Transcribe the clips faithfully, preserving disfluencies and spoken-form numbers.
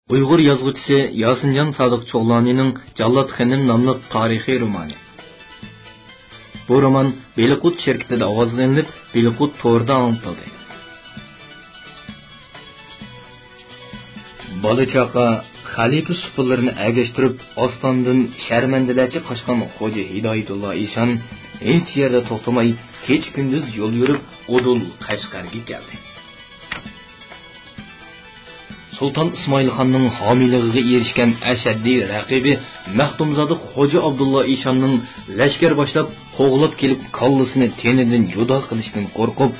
ئۇيغۇر يازغۇچىسى ياسىنجان سادىق چوغلانىنىڭ جاللات خېنىم ناملىق تارىخىي رومانى. بۇ رومان بېلىققۇت شىركىتىدە ئاۋازلىنىپ، بېلىققۇت تورىدا ئاڭلىتىلدى. بالا-چاقا، خەلىپە سۇپىلىرىنى ئەگەشتۈرۈپ، ئاستاندىن شەرمەندىلەرچە قاچقان خوجا ھىدايەتۇللا ئىشان ھېچ يەردە توختىماي، كېچە-كۈندۈز يول يۈرۈپ، ئۇدۇل قەشقەرگە كەلدى. سۇلتان ئىسمائىل خاننىڭ ھامىيلىقىغا ئېرىشكەن ئەشەددىي رەقىبى مەختۇمزادە خوجا ئابدۇللا ئىشاننىڭ لەشكەر باشلاپ، قوغلاپ كېلىپ، كاللىسىنى تېنىدىن جۇدا قىلىشتىن قورقۇپ،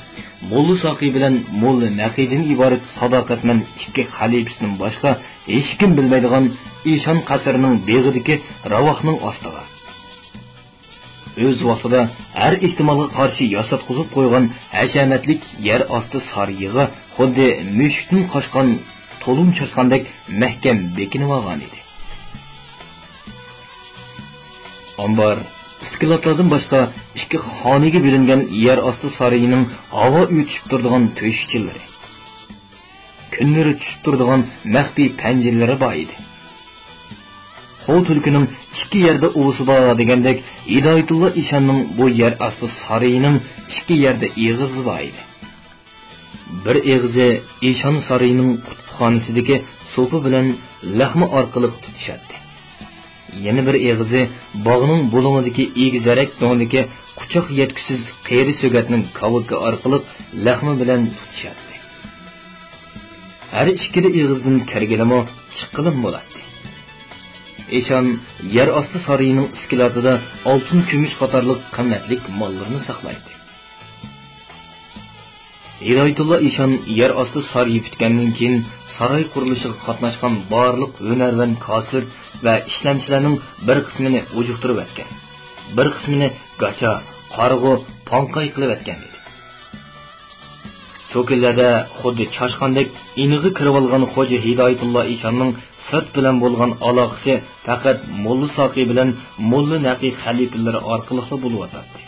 موللا ساقى بىلەن موللا نەقىدىن ئىبارەت ساداقەتمەن ئىككى خەلىپىسىدىن باشقا ھېچكىم بىلمەيدىغان ئىشان قەسرىنىڭ بېغىدىكى راۋاقنىڭ ئاستىغا، ئۆز ۋاقتىدا ھەر ئېھتىمالغا قارشى ياساتقۇزۇپ قويغان ھەشەمەتلىك يەر ئاستى سارىيىغا خۇددى مۈشۈكتىن قاچقان تولۇن چاچقاندەك مەھكەم بېكىنىۋالغان ئىدى. ئامبار، ئىسكىلاتلاردىن باشقا ئىككى خانىگە بۆلۈنگەن يەر ئاستى سارىيىنىڭ ھاۋا ئۆتۈشۈپ تۇرىدىغان تۆشۈكچىلىرى، كۈن نۇرى چۈشۈپ تۇرىدىغان مەخپىي پەنجىرىلىرى بار ئىدى. خو تۈلكىنىڭ ئىككى يەردە ئۇۋىسى بار دېگەندەك، ھىدايەتۇللا ئىشاننىڭ بۇ يەر ئاستى سارىيىنىڭ ئىككى يەردە ئېغىزى بار ئىدى. بىر ئېغىزى ئىشان سارىيىنىڭ قۇتۇپخانىسىدىكى سوپا بىلەن لەخمە ئارقىلىق تۇتىشاتتى. يەنە بىر ئېغىزى باغنىڭ بۇلۇڭىدىكى ئېگىزەرەك دۆڭدىكى قۇچاق يەتكۈسىز قېرى سۆگەتنىڭ كاۋىكى ئارقىلىق لەخمە بىلەن تۇتىشاتتى. ھەر ئىككىلا ئېغىزدىن كىرگىلىمۇ، چىققىلىمۇ بولاتتى. ئىشان يەر ئاستى سارىيىنىڭ ئىسكىلاتىدا ئالتۇن، كۈمۈش قاتارلىق قىممەتلىك ماللىرىنى ساقلايتتى. ھىدايەتۇللا ئىشان يەر ئاستى سارىيى پۈتكەندىن كېيىن، ساراي قۇرۇلۇشىغا قاتناشقان بارلىق ھۈنەرۋەن كاسىپ ۋە ئىشلەمچىلەرنىڭ بىر قىسمىنى ئۇجۇقتۇرۇۋەتكەن، بىر قىسمىنى گاچا، قارىغۇ، پاڭقاي قىلىۋەتكەن ئىدى. شۇ كۈنلەردە خۇددى چاشقاندەك ئىنىغا كىرىۋالغان خوجا ھىدايەتۇللا ئىشاننىڭ سىرت بىلەن بولغان ئالاقىسى پەقەت موللا ساقى بىلەن موللا نەقى خەلىپىلىرى ئارقىلىقلا بولۇۋاتاتتى.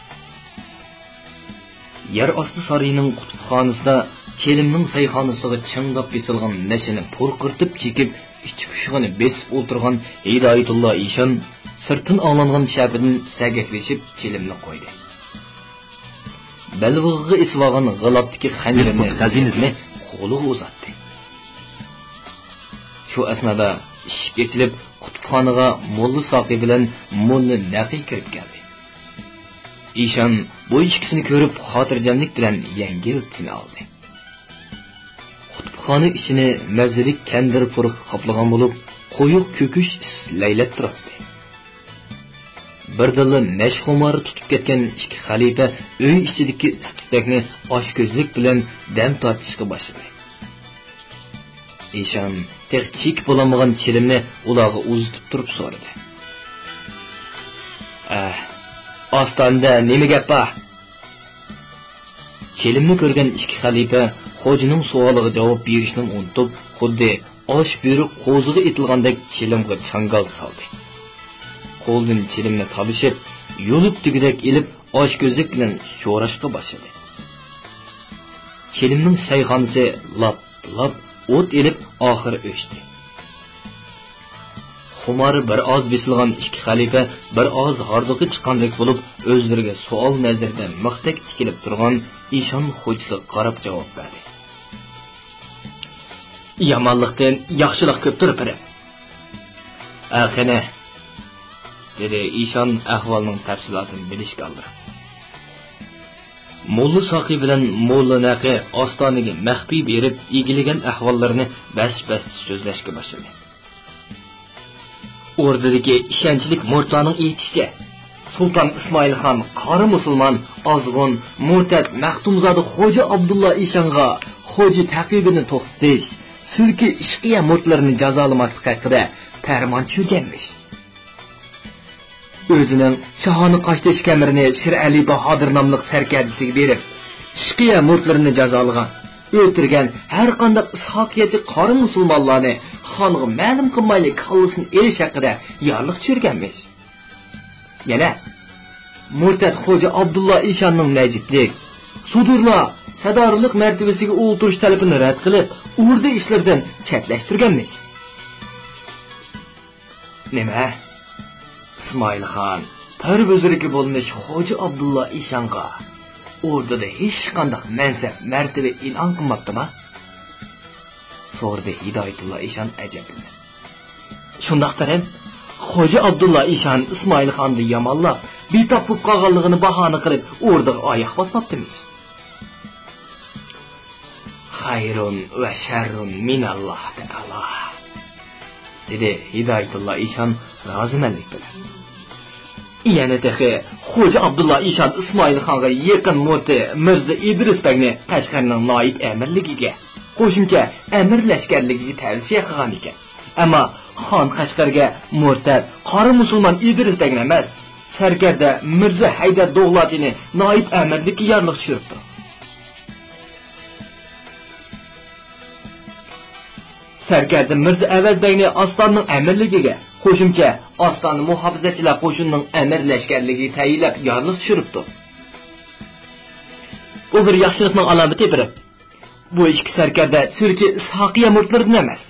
يەر ئاستى سارىيىنىڭ قۇتۇپخانىسىدا چىلىمنىڭ سەيخانىسىغا چىڭداپ بېسىلغان نەشىنى پۇرقىرىتىپ چېكىپ، ئىچ پۇشۇقىنى بېسىپ ئولتۇرغان ھىدايەتۇللا ئىشان سىرتتىن ئاڭلانغان شەپىدىن سەگەكلىشىپ چىلىمنى قويدى. بەلبېغىغا ئېسىۋالغان غىلاپتىكى خەنجىرىنى، خەزىنىنى قولىغا ئۇزاتتى. شۇ ئەسنادا ئىشىك ئېچىلىپ، قۇتۇپخانىغا موللا ساقى بىلەن موللا نەقى كىرىپ كەلدى. ئىشان بۇ ئىككىسىنى كۆرۈپ، خاتىرجەملىك بىلەن يەڭگىل تىنالدى. قۇتۇپخانا ئىچىنى مەززىلىك كەندىر پۇرىقى قاپلىغان بولۇپ، قويۇق كۆكۈش ئىس لەيلەپ تۇراتتى. بىردىنلا نەشخۇمارى تۇتۇپ كەتكەن ئىككى خەلىپە ئۆي ئىچىدىكى ئىس-تۈتەكنى ئاچكۆزلۈك بىلەن دەم تارتىشقا باشلىدى. ئىشان تېخى چېكىپ بولالمىغان چىلىمنى ئۇلارغا ئۇزىتىپ تۇرۇپ سورىدى: «ئەھ، ئاستانىدە نېمە گەپ بار؟» چىلىمنى كۆرگەن ئىككى خەلىپە خوجىنىڭ سوئالىغا جاۋاب بېرىشنى ئۇنتۇپ، خۇددى ئاش بۆرۈك قوزىغا ئېتىلغاندەك چىلىمغا چاڭگال سالدى. قولىدىن چىلىمنى تالىشىپ، يۇلۇپ تۈگىدەك ئېلىپ، ئاچكۆزلۈك بىلەن شوراشقا باشلىدى. چىلىمنىڭ سەيخانىسى لاپ-لاپ ئوت ئېلىپ، ئاخىرى ئۆچتى. خۇمارى بىر ئاز بېسىلغان ئىككى خەلىپە بىر ئاز ھاردۇقى چىققاندەك بولۇپ، ئۆزلىرىگە سوئال نەزىرىدە مىختەك تىكىلىپ تۇرغان ئىشان خوجىسىغا قاراپ جاۋاب بەردى: «يامانلىقتىن ياخشىلىق كۆپتۇر، پىرىم.» «ھە، قېنى؟» دېدى ئىشان ئەھۋالنىڭ تەپسىلاتىنى بىلىشكە ئالدىراپ. موللا ساقى بىلەن موللا نەقى ئاستانىگە مەخپىي بېرىپ، ئىگىلىگەن ئەھۋاللىرىنى بەس-بەستە سۆزلەشكە باشلىدى. ئوردىدىكى ئىشەنچلىك مۇرىتلارنىڭ ئېيتىشىچە، سۇلتان ئىسمائىل خان قارا مۇسۇلمان، ئازغۇن، مۇرتەت مەختۇمزادە خوجا ئابدۇللا ئىشانغا خوجا تەقىبىنى توختىتىش، سۈلكى ئىشقىيە مۇرىتلىرىنى جازالىماسلىق ھەققىدە پەرمان چۈشۈرگەنمىش. ئۆزىنىڭ شاھانە قاشتېشى كەمىرىنى شىرئەلى باھادىر ناملىق سەركەردىسىگە بېرىپ، ئىشقىيە مۇرىتلىرىنى جازالىغان، ئۆلتۈرگەن ھەرقانداق ئىسھاقىيەتچى قارا مۇسۇلمانلارنى خانغا مەلۇم قىلمايلا كاللىسىنى ئېلىش ھەققىدە يارلىق چۈشۈرگەنمىش. يەنە مۇرتەت خوجا ئابدۇللا ئىشاننىڭ نەجىپلىك، سۇدۇرلا سەردارلىق مەرتىۋىسىگە ئولتۇرۇش تەلىپىنى رەت قىلىپ، ئوردا ئىشلىرىدىن چەتلەشتۈرگەنمىش. نېمە؟ ئىسمائىلخان پىر بۈزرىكى بولمىش خوجا ئابدۇللا ئىشانغا ئوردىدا ھېچقانداق مەنسەپ، مەرتىۋە ئېلان قىلماپتىما؟ سورىدى ھىدايەتۇللا ئىشان ئەجەبلىنىپ. شۇنداقتىرىم، خوجا ئابدۇللا ئىشان ئىسمائىلخاننى يامانلاپ، بىتاپ بولۇپ قالغانلىقىنى باھانە قىلىپ، ئوردىغا ئاياق باسماپتىمىز. خەيرۇن ۋە شەررۇن مىنەللاھ تەئالا، دېدى ھىدايەتۇللا ئىشان رازىمەنلىك بىلەن. يەنە تېخى خوجا ئابدۇللا ئىشان ئىسمائىلخانغا يېقىن مۇرىتى مىرزا ئىدرىس بەگنى قەشقەرنىڭ نائىب ئەمىرلىكىگە، قوشۇمچە ئەمىر لەشكەرلىكىگە تەۋسىيە قىلغان ئىكەن. ئەمما خان قەشقەرگە مۇرتەت، قارا مۇسۇلمان ئىدرىس بەگنى ئەمەس، سەركەردە مىرزا ھەيدەر دوغلاتىنى نائىب ئەمىرلىككە يارلىق چۈشۈرۈپتۇ. سەركەردە مىرزا ئەۋەز بەگنى ئاستانىنىڭ ئەمىرلىكىگە، قوشۇمچە ئاستانە مۇھاپىزەتچىلەر قوشۇنىنىڭ ئەمىر لەشكەرلىكىگە تەيىنلەپ يارلىق چۈشۈرۈپتۇ. بۇ بىر ياخشىلىقنىڭ ئالامىتى بېرىپ. بۇ ئىككى سەركەردە سۈلكى ئىسھاقىيە مۇرىتلىرىدىن ئەمەس.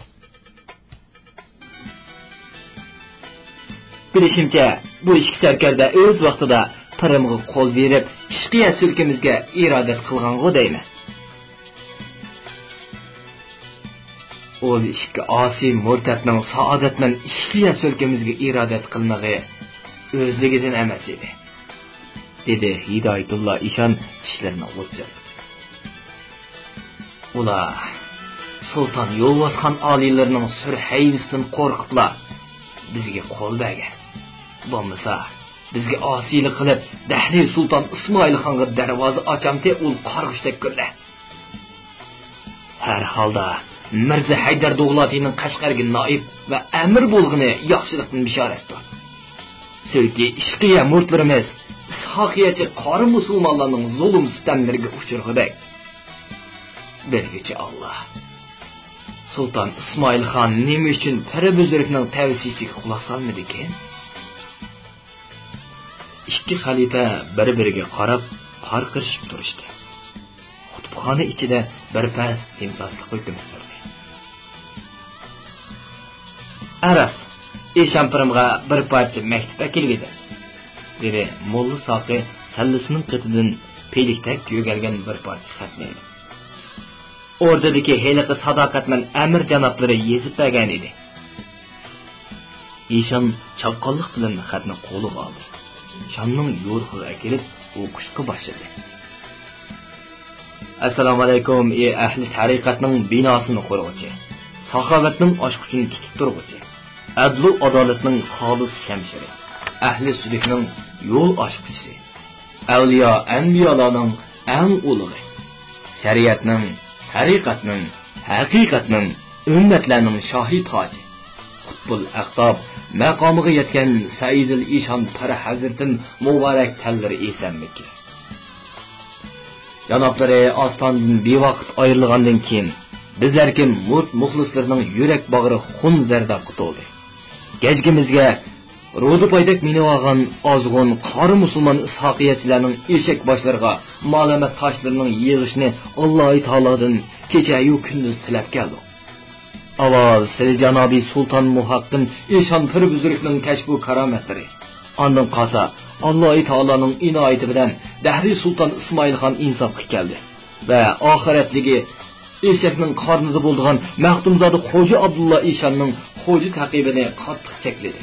بىلىشىمچە، بۇ ئىككى سەركەردە ئۆز ۋاقتىدا پىرىمغا قول بېرىپ، ئىشقىيە سۈلكىمىزگە ئىرادەت قىلغانغۇ دەيمەن. ئۇ ئىككى ئاسىي مۇرتەتنىڭ سائادەتمەن ئىشقىيە سۈلكىمىزگە ئىرادەت قىلمىقى ئۆزلۈكىدىن ئەمەس ئىدى، دېدى ھىدايەتۇللا ئىشان چىشلىرىنى غۇچچىلىتىپ. ئۇلار سۇلتان يولۋاسخان ئالىيلىرىنىڭ سۈر ھەيۋىسىدىن قورقۇپلا بىزگە قول بەرگەن. بولمىسا، بىزگە ئاسىيلىق قىلىپ، دەھرىي سۇلتان ئىسمائىلخانغا دەرۋازا ئاچامتى ئۇ قارغۇشتەك كۈنلەر. ھەر ھالدا، مىرزا ھەيدەر دوغلاتىنىڭ قەشقەرگە نائىب ۋە ئەمىر بولغىنى ياخشىلىقتىن بېشارەتتۇر. سۈلكى ئىشقىيە مۇرىتلىرىمىز ئىسھاقىيەچى قارا مۇسۇلمانلارنىڭ زۇلۇم-سىتەملىرىگە ئۇچرىغۇدەك. بىلگۈچى ئاللا. سۇلتان ئىسمائىلخان نېمە ئۈچۈن پىر بۈزرۈكنىڭ تەۋسىيىسىگە قۇلاق سالمىدىكىن؟ ئىككى خەلىپە بىر-بىرىگە قاراپ پارقىرىشىپ تۇرۇشتى. كۇتۇپخانا ئىچىدە بىر پەس تىمتاسلىق ھۆكۈم سۈردى. ئەرەس، ئىشان پىرىمغا بىر پارچە مەكتۇپ ئەكېلىۋېلىڭ، دېدى موللا ساقى سەللىسىنىڭ قېتىدىن پېلىكتەك كۆگەلگەن بىر پارچە خەتنى ئېلىپ. ئوردىدىكى ھېلىقى ساداقەتمەن ئەمىر جانابلىرى يېزىپ بەرگەن ئىدى. ئىشان چاققانلىق بىلەن خەتنى قولىغا ئالدى. شامنىڭ يورۇقىغا ئەكېلىپ ئوقۇشقا باشلىدى. ئەسسالامۇئەلەيكۇم، ئى ئەھلى تەرىقەتنىڭ بىناسىنى قۇرغۇچى، ساخاۋەتنىڭ ئاچقۇچىنى تۇتۇپ تۇرغۇچى، ئەدلۇ ئادالەتنىڭ خالىس شەمشىرى، ئەھلى سۈلۈكنىڭ يول ئاچقۇچىسى، ئەۋلىيا ئەنبىيالارنىڭ ئەڭ ئۇلۇغى، شەرىئەتنىڭ، تەرىقەتنىڭ، ھەقىقەتنىڭ، ئۈممەتلەرنىڭ شاھى تاجى، قۇتبۇل ئەقتاب مەقامىغا يەتكەن سەئىدىل ئىشان پىر ھەزرىتىم مۇبارەك تەنلىرى ئېسەنمىكىن. جانابلىرى ئاستاندىن بىۋاقىت ئايرىلغاندىن كېيىن، بىزلەرگە مۇرىت مۇخلىسلىرىنىڭ يۈرەك باغرى خۇن زەردابقا تولدى. گەجگىمىزگە رۇدا پايدەك مىنىۋالغان ئازغۇن قارا مۇسۇلمان ئىسھاقىيەتچىلەرنىڭ ئېشەك باشلىرىغا مالامەت تاشلىرىنىڭ يېغىشىنى ئاللاھى تائالادىن كېچەيۇ كۈندۈز تىلەپ كەلدۇق. ئاۋۋال سىلى جانابىي سۇلتان مۇھەققىم ئىشان پىر بۈزرۈكنىڭ كەشپۇ كارامەتلىرى، ئاندىن قالسا ئاللاھى تائالانىڭ ئىنايىتى بىلەن دەھرىي سۇلتان ئىسمائىلخان ئىنساپقا كەلدى ۋە ئاخىرەتلىكى ئېشەكنىڭ قارنىدا بولىدىغان مەختۇمزادە خوجا ئابدۇللا ئىشاننىڭ خوجا تەقىبىنى قاتتىق چەكلىدى.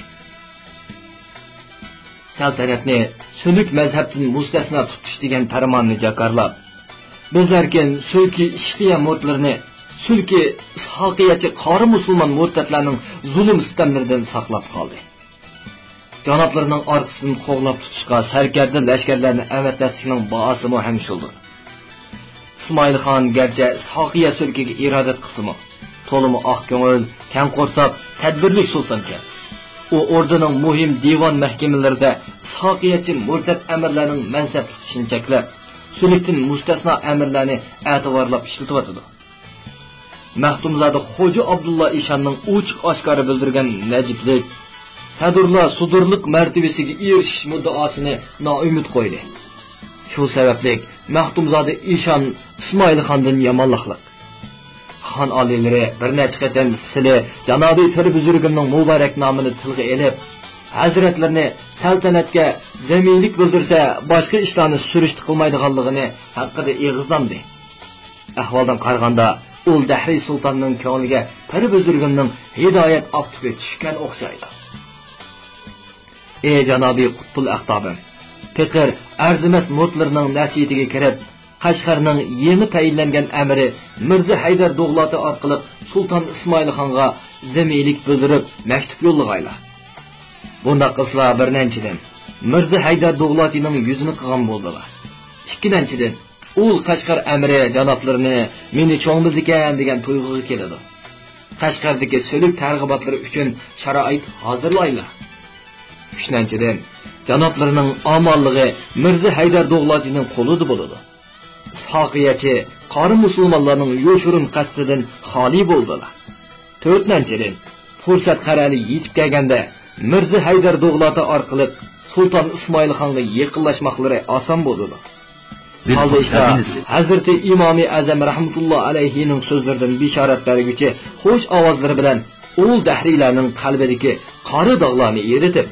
سەلتەنەتنى سۈلۈك مەزھەپتىن مۇستەسنا تۇتۇش دېگەن پەرماننى جاكارلاپ، بىزلەركىن سۈلكى ئىشقىيە مۇرىتلىرىنى سۈلكى ئىسھاقىيەتچى قارا مۇسۇلمان مۇرتەتلەرنىڭ زۇلۇم-سىتەملىرىدىن ساقلاپ قالدى. جانابلىرىنىڭ ئارقىسىدىن قوغلاپ تۇتۇشقا سەركەردە لەشكەرلەرنى ئەۋەتمەسلىكنىڭ باھاسىمۇ ھەم شۇدۇر. ئىسمائىلخان گەرچە ئىسھاقىيە سۈلكىگە ئىرادەت قىلسىمۇ، تولىمۇ ئاق كۆڭۈل، كەڭ قورساق، تەدبىرلىك سۇلتانكەن. ئۇ ئوردىنىڭ مۇھىم دىۋان مەھكىمىلىرىدە ئىسھاقىيەتچى مۇرتەت ئەمىرلەرنىڭ مەنسەپلىك ئىشىنى چەكلەپ، سۈلۈكتىن مۇستەسنا ئەمىرلەرنى ئەتىۋارلاپ ئىشلىتىۋاتىدۇ. مەختۇمزادە خوجا ئابدۇللا ئىشاننىڭ ئوچۇق-ئاشكارا بىلدۈرگەن نەجىپلىك، سەدۇرلا سۇدۇرلۇق مەرتىۋىسىگە ئېرىشىش مۇددىئاسىنى نائۈمىد قويدى. شۇ سەۋەبلىك مەختۇمزادە ئىشان ئىسمائىلخاندىن يامانلىقلىق، خان ئالىيلىرى بىر نەچچە قېتىم سىلى جانابىي پىر بۈزۈرگۈمنىڭ مۇبارەك نامىنى تىلغا ئېلىپ، ھەزرەتلىرىنى سەلتەنەتكە زەمىنلىك بىلدۈرسە، باشقا ئىشلارنى سۈرۈشتە قىلمايدىغانلىقىنى ھەققىدە ئېغىزلاندى. ئەھۋالدىن قارىغاندا، ئۇل دەھرىي سۇلتاننىڭ كۆڭلىگە پىر بۈزۈرگۈمنىڭ ھىدايەت ئاپتىپى چۈشكەن ئوخشايدۇ. ئى جانابىي قۇتبۇل ئەقتابىم! پېقىر، ئەرزىمەس مۇرىتلىرىنىڭ نەسىھىتىگە كىرىپ، قەشقەرنىڭ يېڭى تەيىنلەنگەن ئەمىرى مىرزا ھەيدەر دوغلاتى ئارقىلىق سۇلتان ئىسمائىلخانغا زېمىنلىك بىلدۈرۈپ، مەكتۇپ يوللىغايلا. بۇنداق قىلسىلا، بىرىنچىدىن، مىرزا ھەيدەر دوغلاتىنىڭ يۈزىنى قىلغان بولىدىلا. ئىككىنچىدىن، ئۇل قەشقەر ئەمىرى جانابلىرىنى مېنى چوڭىمىزدىكەن دېگەن تۇيغۇغا كېلىدۇ. قەشقەردىكى سۈلۈك تەرغىباتلىرى ئۈچۈن شارائىت ھازىرلايلا. ئۈچىنچىدىن، جانابلىرىنىڭ ئامانلىقى مىرزا ھەيدەر دوغلاتىنىڭ قولىدا بولىدۇ. ساقىيەچى قارا مۇسۇلمانلارنىڭ يوشۇرۇن قەستىدىن خالىي بولدىلا. تۆتىنچىدىن، پۇرسەت قەرەلى يېتىپ كەلگەندە، مىرزا ھەيدەر دوغلاتى ئارقىلىق سۇلتان ئىسمائىلخانغا يېقىنلاشماقلىرى ئاسان بولىدۇ. ھالبۇكى، ھەزرىتى ئىمامى ئەزەم رەھمەتۇللا ئەلەيھىنىڭ سۆزلىرىدىن بېشارەت بەرگۈچى خۇش ئاۋازلىرى بىلەن ئۇل دەھرىيلەرنىڭ قەلبىدىكى قارا داغلارنى ئېرىتىپ،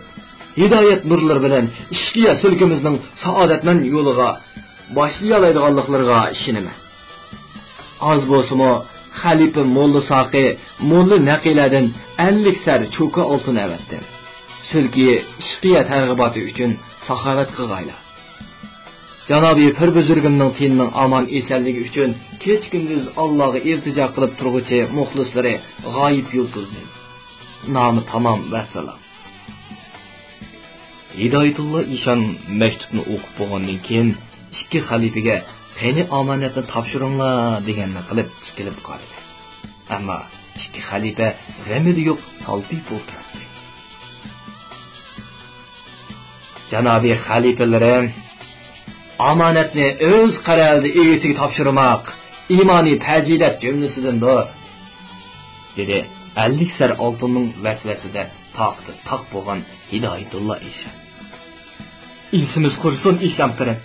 ھىدايەت نۇرلىرى بىلەن ئىشقىيە سۈلكىمىزنىڭ سائادەتمەن يولىغا باشلىيالايدىغانلىقلىرىغا ئىشىنىمەن. ئاز بولسىمۇ، خەلىپە موللا ساقى، موللا نەقىلەردىن ئەللىك سەر چوكا ئالتۇن ئەۋەتتىم. سۈلكى ئىشقىيە تەرغىباتى ئۈچۈن ساخاۋەت قىلغايلا. جانابىي پىر بۈزۈرگۈمنىڭ تېنىنىڭ ئامان ئېسەنلىكى ئۈچۈن كېچە-كۈندۈز ئاللاغا ئىلتىجا قىلىپ تۇرغۇچى مۇخلىسلىرى غايىب يۇلتۇزدىن. نامە تامام، ۋەسسالام. ھىدايەتۇللا ئىشان مەكتۇپنى ئوقۇپ بولغاندىن كېيىن، ئىككى خەلىپىگە «قېنى ئامانەتنى تاپشۇرۇڭلار» دېگەننى قىلىپ تىكىلىپ قارىدى. ئەمما ئىككى خەلىپە غېمىدە يوق تالپىيىپ ئولتۇراتتى. جانابىي خەلىپىلىرىم، ئامانەتنى ئۆز قەرەلىدە ئىگىسىگە تاپشۇرماق ئىمانىي پەزىلەت جۈملىسىدىندۇر، دېدى ئەللىك سەر ئالتۇننىڭ ۋەسۋەسىدە تاقىتى تاق بولغان ھىدايەتۇللا ئىشان. ئېسىمىز قۇرسۇن، ئىشان پىرىم،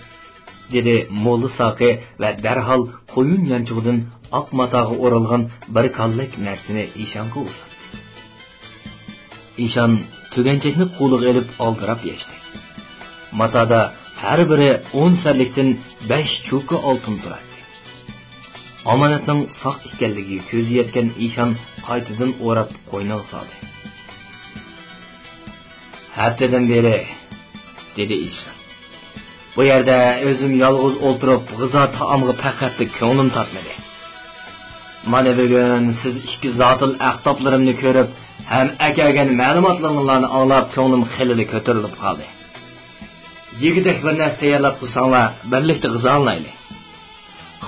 دېدى موللا ساقى ۋە دەرھال قويۇن يانچۇقىدىن ئاق ماتاغا ئورالغان بىر كاللەك نەرسىنى ئىشانغا ئۇزاتتى. ئىشان تۈگەنچەكنى قولىغا ئېلىپ ئالدىراپ يەشتى. ماتادا ھەر بىرى ئون سەرلىكتىن بەش چوكا ئالتۇن تۇراتتى. ئامانەتنىڭ ساق ئىكەنلىكىگە كۆزى يەتكەن ئىشان قايتىدىن ئوراپ قوينىغا سالدى. ھەپتىدىن بېرى، دېدى ئىشان، بۇ يەردە ئۆزۈم يالغۇز ئولتۇرۇپ، غىزا تائامغا پەقەتلا كۆڭلۈم تارتمىدى. مانا بۈگۈن سىز ئىككى زاتىل ئەقتابلىرىمنى كۆرۈپ ھەم ئەكەلگەن مەلۇماتلىرىڭلارنى ئاڭلاپ، كۆڭلۈم خېلىلا كۆتۈرۈلۈپ قالدى. يېگۈدەك بىر نەرسە تەييارلاپ قىلساڭلار، بىرلىكتە غىزالايلى.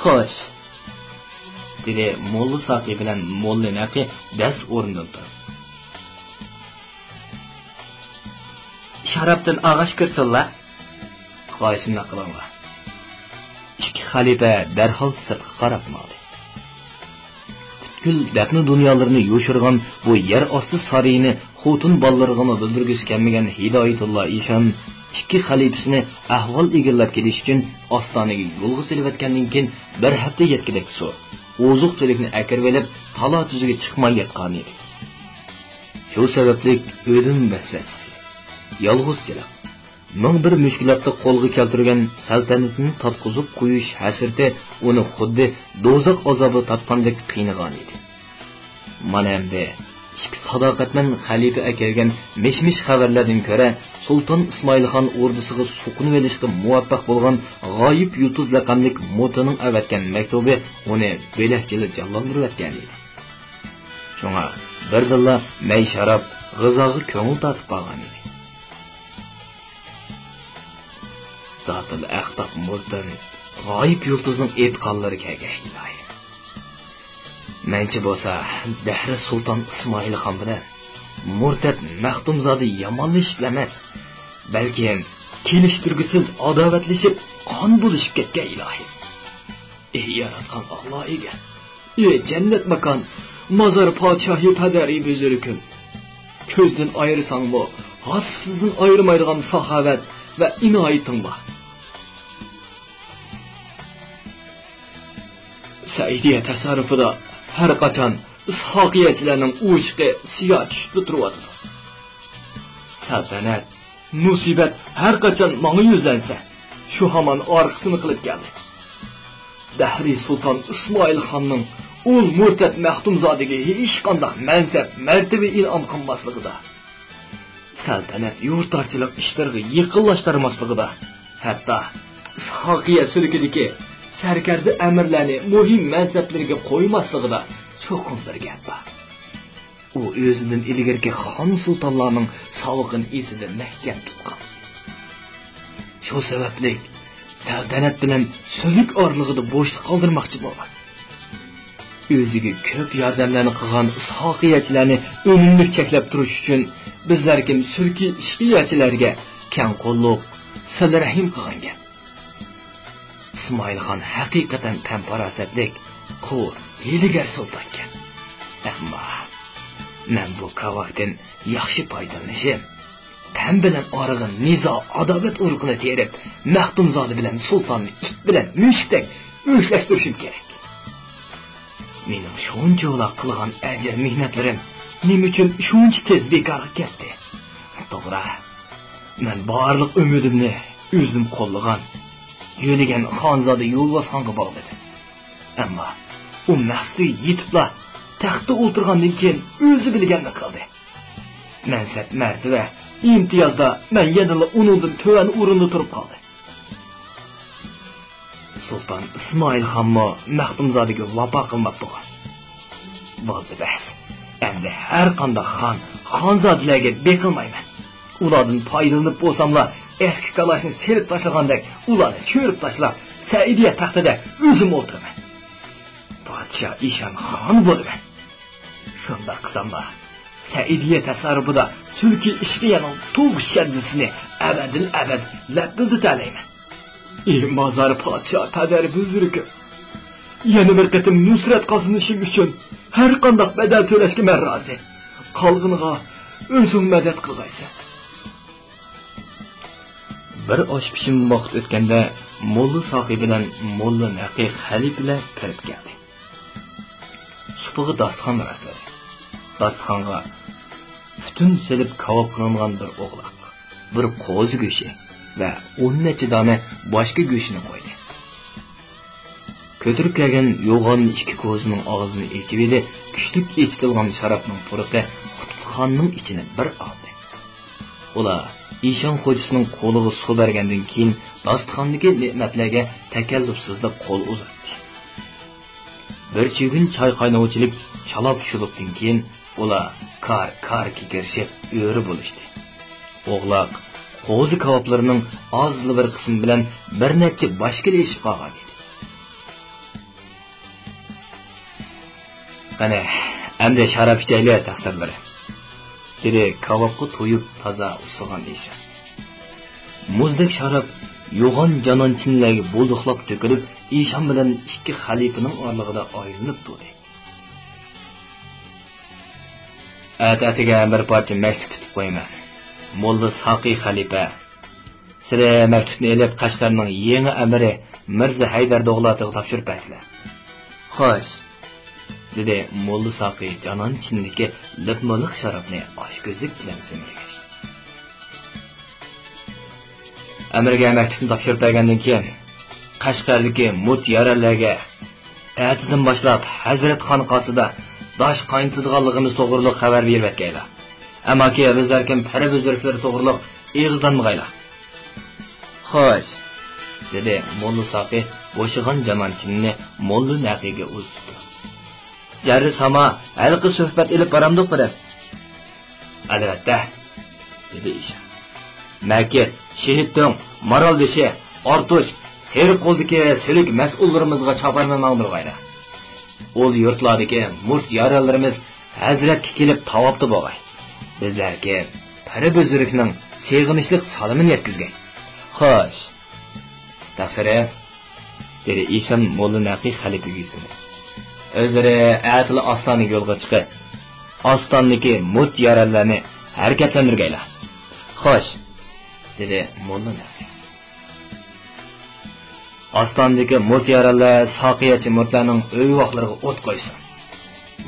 خوش، دېدى موللا ساقى بىلەن موللا نەقى دەس ئورنىدىن تۇرۇپ. شارابتىن ئاغاش كىرسۇنلا. خوش، شۇنداق قىلىڭلار. ئىككى خەلىپە دەرھال سىرتقا قاراپ ماڭدى. پۈتكۈل دەپنە دۇنيالىرىنى يوشۇرغان بۇ يەر ئاستى سارىيىنى خوتۇن بالىلىرىغىمۇ بىلدۈرگۈسى كەلمىگەن ھىدايەتۇللا ئىشان ئىككى خەلىپىسىنى ئەھۋال ئىگىلەپ كېلىش ئۈچۈن ئاستانىگە يولغا سېلىۋەتكەندىن كېيىن، بىر ھەپتە يەتكۈدەك سۇ، ئوزۇق-تۈلۈكنى ئەكىرىۋېلىپ، تالا-تۈزگە چىقماي ياتقانىدى. شۇ سەۋەبلىك ئۆلۈم ۋەسۋەسىسى، يالغۇزچىلىق، مىڭ بىر مۈشكۈلاتنى قولغا كەلتۈرگەن سەلتەنىتىنى تارتقۇزۇپ قويۇش ھەسرىتى ئۇنى خۇددى دوزاخ ئازابى تارتقاندەك قىينىغانىدى. مانا ئەمدى ئىككى ساداقەتمەن خەلىپە ئەكەلگەن مىش-مىش خەۋەرلەردىن كۆرە، سۇلتان ئىسمائىلخان ئوردىسىغا سوقۇنۇۋېلىشقا مۇۋەپپەق بولغان غايىب يۇلتۇز لەقەملىك موتىنىڭ ئەۋەتكەن مەكتۇبى ئۇنى بۆلەكچىلا جانلاندۇرۇۋەتكەنىدى. شۇڭا بىردىنلا مەي-شاراب، غىزاغا كۆڭۈل تارتىپ قالغانىدى. زاتىل ئەقتاب موتىن، غايىب يۇلتۇزنىڭ ئېيتقانلىرى كەلگەي، ئىلاھىم. مەنچە بولسا دەھرى سۇلتان ئىسمائىلخان بىلەن مۇرتەت مەختۇمزادە يامانلىشىپلا ئەمەس، بەلكىم كېلىشتۈرگۈسىز ئاداۋەتلىشىپ، قان بولۇشۇپ كەتكەي، ئىلاھىم. ئى ياراتقان ئاللا ئىگە، ئى جەننەت ماكان، مازار پادىشاھى پەدەرى بۈزۈرگۈم. كۆزدىن ئايرىساڭمۇ، ھاسىسىزدىن ئايرىمايدىغان ساخاۋەت ۋە ئىنايىتىڭ بار. سەئىدىيە تەسەررۇپىدا ھەر قاچان ئىسھاقىيەچىلەرنىڭ ئۇششۇقى سىيا چۈشۈپلا تۇرۇۋاتىدۇ. سەلتەنەت، مۇسىبەت ھەر قاچان ماڭا يۈزلەنسە، شۇ ھامان ئارقىسىنى قىلىپ كەلدى. دەھرىي سۇلتان ئىسمائىل خاننىڭ ئۇل مۇرتەت مەختۇمزادىگە ھېچقانداق مەنسەپ، مەرتىۋە ئىنئام قىلماسلىقىدا، سەلتەنەت يۇرتارچىلىق ئىشلىرىغا يېقىنلاشتۇرماسلىقىدا، ھەتتا ئىسھاقىيە سۈلكىدىكى سەركەردە ئەمىرلەرنى مۇھىم مەنسەپلىرىگە قويماسلىقىدا چوقۇم بىر گەپ بار. ئۇ ئۆزىدىن ئىلگىرىكى خان سۇلتانلارنىڭ ساۋىقىنى ئېسىدە مەھكەم تۇتقان. شۇ سەۋەبلىك سەلتەنەت بىلەن سۈلۈك ئارىلىقىدا بوشلۇق قالدۇرماقچى بولغان. ئۆزىگە كۆپ ياردەملەرنى قىلغان ئىسھاقىيەچىلەرنى ئۈنۈملۈك چەكلەپ تۇرۇش ئۈچۈن بىزلەركىم سۈلكى ئىشقىيەچىلەرگە كەڭ قوللۇق، سىلە رەھىم قىلغان گەپ. ئىسمائىل خان ھەقىقەتەن پەم-پاراسەتلىك، قۇۋ، ھىيلىگەر سۇلتانكەن. ئەمما مەن بۇ كاۋاكتىن ياخشى پايدىلىنىشىم، پەم بىلەن ئارىغا نىزا، ئاداۋەت ئۇرۇقىنى تېرىپ، مەختۇمزادە بىلەن سۇلتاننى ئىت بىلەن مۈشۈكتەك ئۆچلەشتۈرۈشۈم كېرەك. مېنىڭ شۇنچىۋالا قىلغان ئەجىر-مېھنەتلىرىم نېمە ئۈچۈن شۇنچە تېز بىكارغا كەتتى؟ توغرا، مەن بارلىق ئۈمىدىمنى ئۆزۈم قوللىغان، يۆلىگەن خانزادە يولۋاسخانغا باغلىدىم. ئەمما ئۇ مەقسىتىگە يېتىپلا، تەختتە ئولتۇرغاندىن كېيىن ئۆزى بىلگەننى قىلدى. مەنسەپ، مەرتىۋە، ئىمتىيازدا مەن يەنىلا ئۇنىڭدىن تۆۋەن ئورۇندا تۇرۇپ قالدىم. سۇلتان ئىسمائىل خانمۇ مەختۇمزادىگە ۋاپا قىلماپتىغۇ؟ بولدى بەس. ئەمدى ھەر قانداق خان، خانزادىلەرگە بېقىنمايمەن. ئۇلاردىن پايدىلىنىپ بولساملا، ئەسكى كالاشنى سېلىپ تاشلىغاندەك، ئۇلارنى چۆرۈپ تاشلاپ، سەئىدىيە تەختىدە ئۆزۈم ئولتۇرىمەن. پادىشاھ ئىشان خان بولىمەن. شۇنداق قىلساملا، سەئىدىيە تەسەررۇپىدا سۈلكى ئىشقىيەنىڭ تۇغ شەددىسىنى ئەبەدىل ئەبەد لەپپىلدىتەلەيمەن. ئى مازار پادىشاھ پەدەر بۈزرۈكۈم! يەنە بىر قېتىم نۇسرەت قازىنىشىم ئۈچۈن ھەر قانداق بەدەل تۆلەشكە مەن رازى. قالغىنىغا ئۆزۈڭ مەدەت قىلغايسەن. بىر ئاش پىشىم ۋاقىت ئۆتكەندە، موللا ساقى بىلەن موللا نەقى خەلىپىلەر كىرىپ كەلدى. سۇپىغا داستىخان راسلىدى. داستىخانغا پۈتۈن سېلىپ كاۋاپ قىلىنغان بىر ئوغلاق، بىر قوزا گۆشى ۋە ئون نەچچە دانە باشقا گۆشىنى قويدى. كۆتۈرۈپ كەلگەن يوغان ئىككى كوزىنىڭ ئاغزىنى ئېچىۋىدى، كۈچلۈك ئېچىتىلغان شارابنىڭ پۇرىقى قۇتلۇق خاننىڭ ئىچىنى بىر ئالدى. ئۇلار ئىشان خوجىسىنىڭ قولىغا سۇ بەرگەندىن كېيىن، داستىخاندىكى نېمەتلەرگە تەكەللۇپسىزلا قول ئۇزاتتى. بىر چۈگۈن چاي قاينىغۇچىلىك شالاپ-شۇلۇپتىن كېيىن، ئۇلار كار-كاركا كىرىشىپ ئۆرە بولۇشتى. ئوغلاق قوزا كاۋاپلىرىنىڭ ئازلا بىر قىسمى بىلەن بىر نەچچە باشكىلا ئېشىپ قالغان ئىدى. «قېنى، ئەمدى شاراب ئىچەيلى، تەقسىرلىرى»، دېدى كاۋاپقا تويۇپ تازا ئۇسسىغان ئىشان. مۇزدەك شاراب يوغان جانان چىنىلەرگە بۇلدۇقلاپ تۆكۈلۈپ، ئىشان بىلەن ئىككى خەلىپىنىڭ ئارىلىقىدا ئايلىنىپ تۇردى. «ئەتە-ئەتىگە بىر پارچە مەكتۇپ پۈتۈپ قويىمەن. موللا ساقى خەلىپە، سىلى مەكتۇپنى ئېلىپ، قەشقەرنىڭ يېڭى ئەمىرى مىرزا ھەيدەر دوغلاتىغا تاپشۇرۇپ بەرسىلە.» «خوش»، دېدى موللا ساقى جانان چىنىدىكى لىپمۇ لىق شارابنى ئاچكۆزلۈك بىلەن سۈمۈرگەچ. «ئەمىرگە مەكتۇپنى تاپشۇرۇپ بەرگەندىن كېيىن، قەشقەردىكى مۇت يارەنلەرگە ئەتىدىن باشلاپ ھەزرەت خان قاسىدا داش قاينىتىدىغانلىقىمىز توغرۇلۇق خەۋەر بېرىۋەتكەيلا. ئەمماكى بىزلەركىن پەرە بۈزرۈكلىرى توغرۇلۇق ئېغىزلانمىغايلا.» «خوش»، دېدى موللا ساقى بوشىغان جانان چىنىنى موللا نەقىگە ئۇزىتىپ. «جەررى ساما ھەلقە سۆھبەت ئېلىپ بارامدۇق بىرەر؟» «ئەلۋەتتە»، دېدى ئىشان. «مەكىت، شېھىتتۆڭ، مارالبېشى، ئارتۇش، سېرىق قولدىكى سۈلۈك مەسئۇللىرىمىزغا چاپارنى ماڭدۇرغايلا. ئۇل يۇرتلاردىكى مۇرت يارەنلىرىمىز ھەزرەتكە كېلىپ تاۋاپتا بولغاي. بىزلەركى پىرى بۈزرۈكنىڭ سېغىنىشلىق سالىمىنى يەتكۈزگەي. خوش.» «تەقسىرى»، دېدى ئىشان موللا نەقى خەلىپىگە يۈزلىنىپ. «ئۆزلىرى ئەتىلا ئاستانىگە يولغا چىقىپ، ئاستاندىكى مۇت يارەنلەرنى ھەرىكەتلەندۈرگەيلا.» «خوش»، دېدى موللا نەقى. «ئاستاندىكى مۇت يارەنلەر ساقىيەچى مۇتلارنىڭ ئۆي-ۋاقلىرىغا ئوت قويسۇن.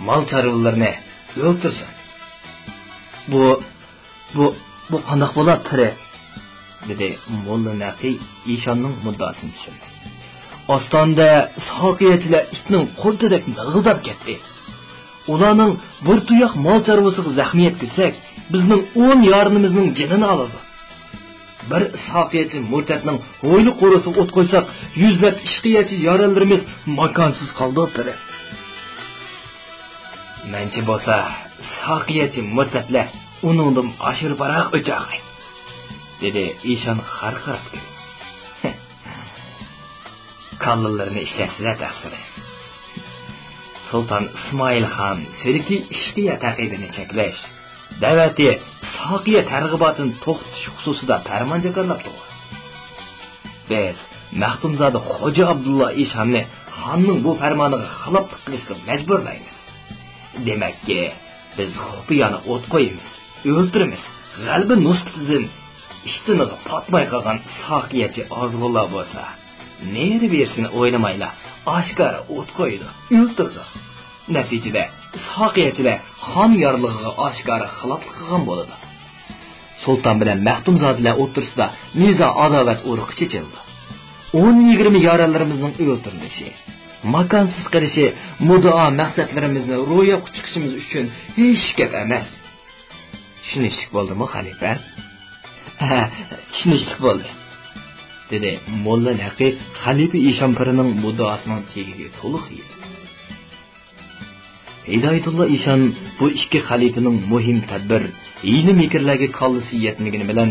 مال چارۋىلىرىنى ئۆلتۈرسۇن. بۇ، بۇ، بۇ قانداق بولار، پىرى؟ دېدى موللا نەقىي ئىشاننىڭ مۇددىئاسىنى چۈشەنمەي. ئاستانىدە ساقىيەچىلەر ئىتنىڭ قۇرتىدەك مىغىلداپ كەتتى. ئۇلارنىڭ بىر تۇياق مال چارۋىسىغا زەخمى يەتكۈزسەك، بىزنىڭ ئون يارىنىمىزنىڭ جېنىنى ئالىدۇ. بىر ساقىيەچى مۇرتەتنىڭ ھويلا قورۇسىغا ئوت قويساق، يۈزلەپ ئىشقىيەچى يارەنلىرىمىز ماكانسىز قالىدۇ، پىرى. مەنچە بولسا، ساقىيەچى مۇرتەتلەر ئۇنىڭدىن ئاشۇرۇپراق ئۆچەغاي، دېدى ئىشان خارقىراپ كۈلۈپ. كاللىلىرىنى ئىشلەتسىلە تەقسىرى. سۇلتان ئىسمائىل خان سۈرىكى ئىشقىيە تەقىبىنى چەكلەش، دەۋەتى ساقىيە تەرغىباتىنى توختىتىش خۇسۇسىدا پەرمان جاكارلاپتۇغۇ. بىز مەختۇمزادە خوجا ئابدۇللا ئىشاننى خاننىڭ بۇ پەرمانىغا خىلاپلىق قىلىشقا مەجبۇرلايمىز. دېمەككى، بىز خۇپىيانى ئوت قويىمىز، ئۆلتۈرىمىز. غەلىبە نۇسرىتىدىن ئىشتىنىغا پاتماي قالغان ساقىيەچى ئازغۇنلار بولسا، نېرى بېرىشنى ئويلىمايلا، ئاشكارا ئوت قويىدۇ، ئۆلتۈرىدۇ. نەتىجىدە، ساقىيەچىلەر خان يارلىقىغا ئاشكارا خىلاپلىق قىلغان بولىدۇ. سۇلتان بىلەن مەختۇمزادىلەر ئوتتۇرىسىدا نىزا، ئاداۋەت ئۇرۇقى چېچىلىدۇ. ئون يىگىرمە يارەنلىرىمىزنىڭ ئۆلتۈرۈلۈشى، ماكانسىز قېلىشى مۇددىئا مەقسەتلىرىمىزنى روياپقا چىقىشىمىز ئۈچۈن ھېچ گەپ ئەمەس. چۈشىنىشلىك بولدىمۇ، خەلىپە؟ ھە، چۈشىنىشلىك بولدى، دېدى موللا نەقىي خەلىپە ئىشان پىرىنىڭ مۇددىئاسىنىڭ تېگىگە تولۇق يېتىپ. ھىدايەتۇللا ئىشان بۇ ئىككى خەلىپىنىڭ مۇھىم تەدبىر، ھىيلە-مىكىرلەرگە كاللىسى يەتمىگىنى بىلەن،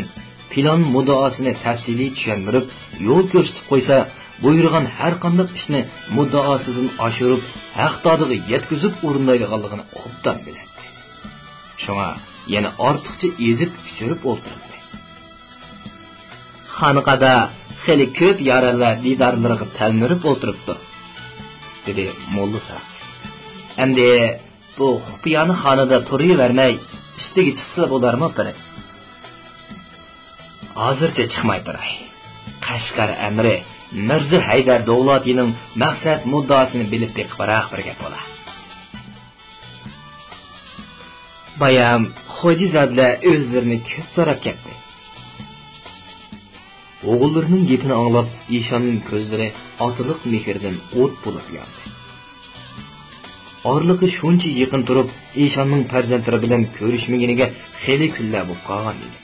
پىلان مۇددىئاسىنى تەپسىلىي چۈشەندۈرۈپ، يول كۆرسىتىپ قويسا، بۇيرۇغان ھەرقانداق ئىشنى مۇددىئاسىدىن ئاشۇرۇپ، ھەقدادىغا يەتكۈزۈپ ئورۇندايدىغانلىقىنى ئوبدان بىلەتتى. شۇڭا يەنە ئارتۇقچە ئېزىپ-ئىچۈرۈپ ئولتۇرمىدى. خانىقادا خېلى كۆپ يارەنلەر دىدارلىرىغا تەلمۈرۈپ ئولتۇرۇپتۇ، دېدى موللا ساقىي. ئەمدى بۇ خۇپىيانى خانىدا تۇرۇۋەرمەي، ئۈستىگە چىقسا بولارمۇ، پىرى؟ ھازىرچە چىقماي تۇراي. قەشقەر ئەمىرى مىرزا ھەيدەر دولاتىنىڭ مەقسەت مۇددىئاسىنى بىلىپ بېقىپراق بىر گەپ بولا. بايام خوجىزادىلەر ئۆزلىرىنى كۆپ سوراپ كەتتى. ئوغۇللىرىنىڭ گېپىنى ئاڭلاپ، ئىشاننىڭ كۆزلىرى ئاتىلىق مېھرىدىن ئوت بولۇپ ياندى. ئارىلىقى شۇنچە يېقىن تۇرۇپ، ئىشاننىڭ پەرزەنتلىرى بىلەن كۆرۈشمىگىنىگە خېلى كۈنلەر بولۇپ قالغان ئىدى.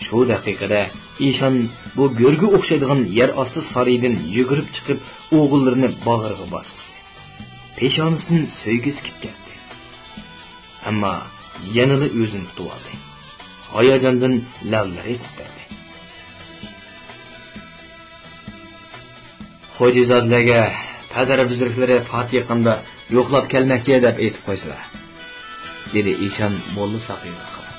شۇ دەقىقىدە ئىشان بۇ گۆرگە ئوخشايدىغان يەر ئاستى سارىيىدىن يۈگۈرۈپ چىقىپ، ئوغۇللىرىنى باغرىغا باسقۇسى، پېشانىسىدىن سۆيگۈسى كېلىپ كەتتى. ئەمما يەنىلا ئۆزىنى تۇتۇۋالدى. ھاياجاندىن لەۋلىرى تىترىدى. خوجىزادىلەرگە پەدەر بۈزرۈكلىرى پات يېقىندا يوقلاپ كەلمەكچى دەپ ئېيتىپ قويسىلا، دېدى ئىشان موللا ساقىيغا قاراپ.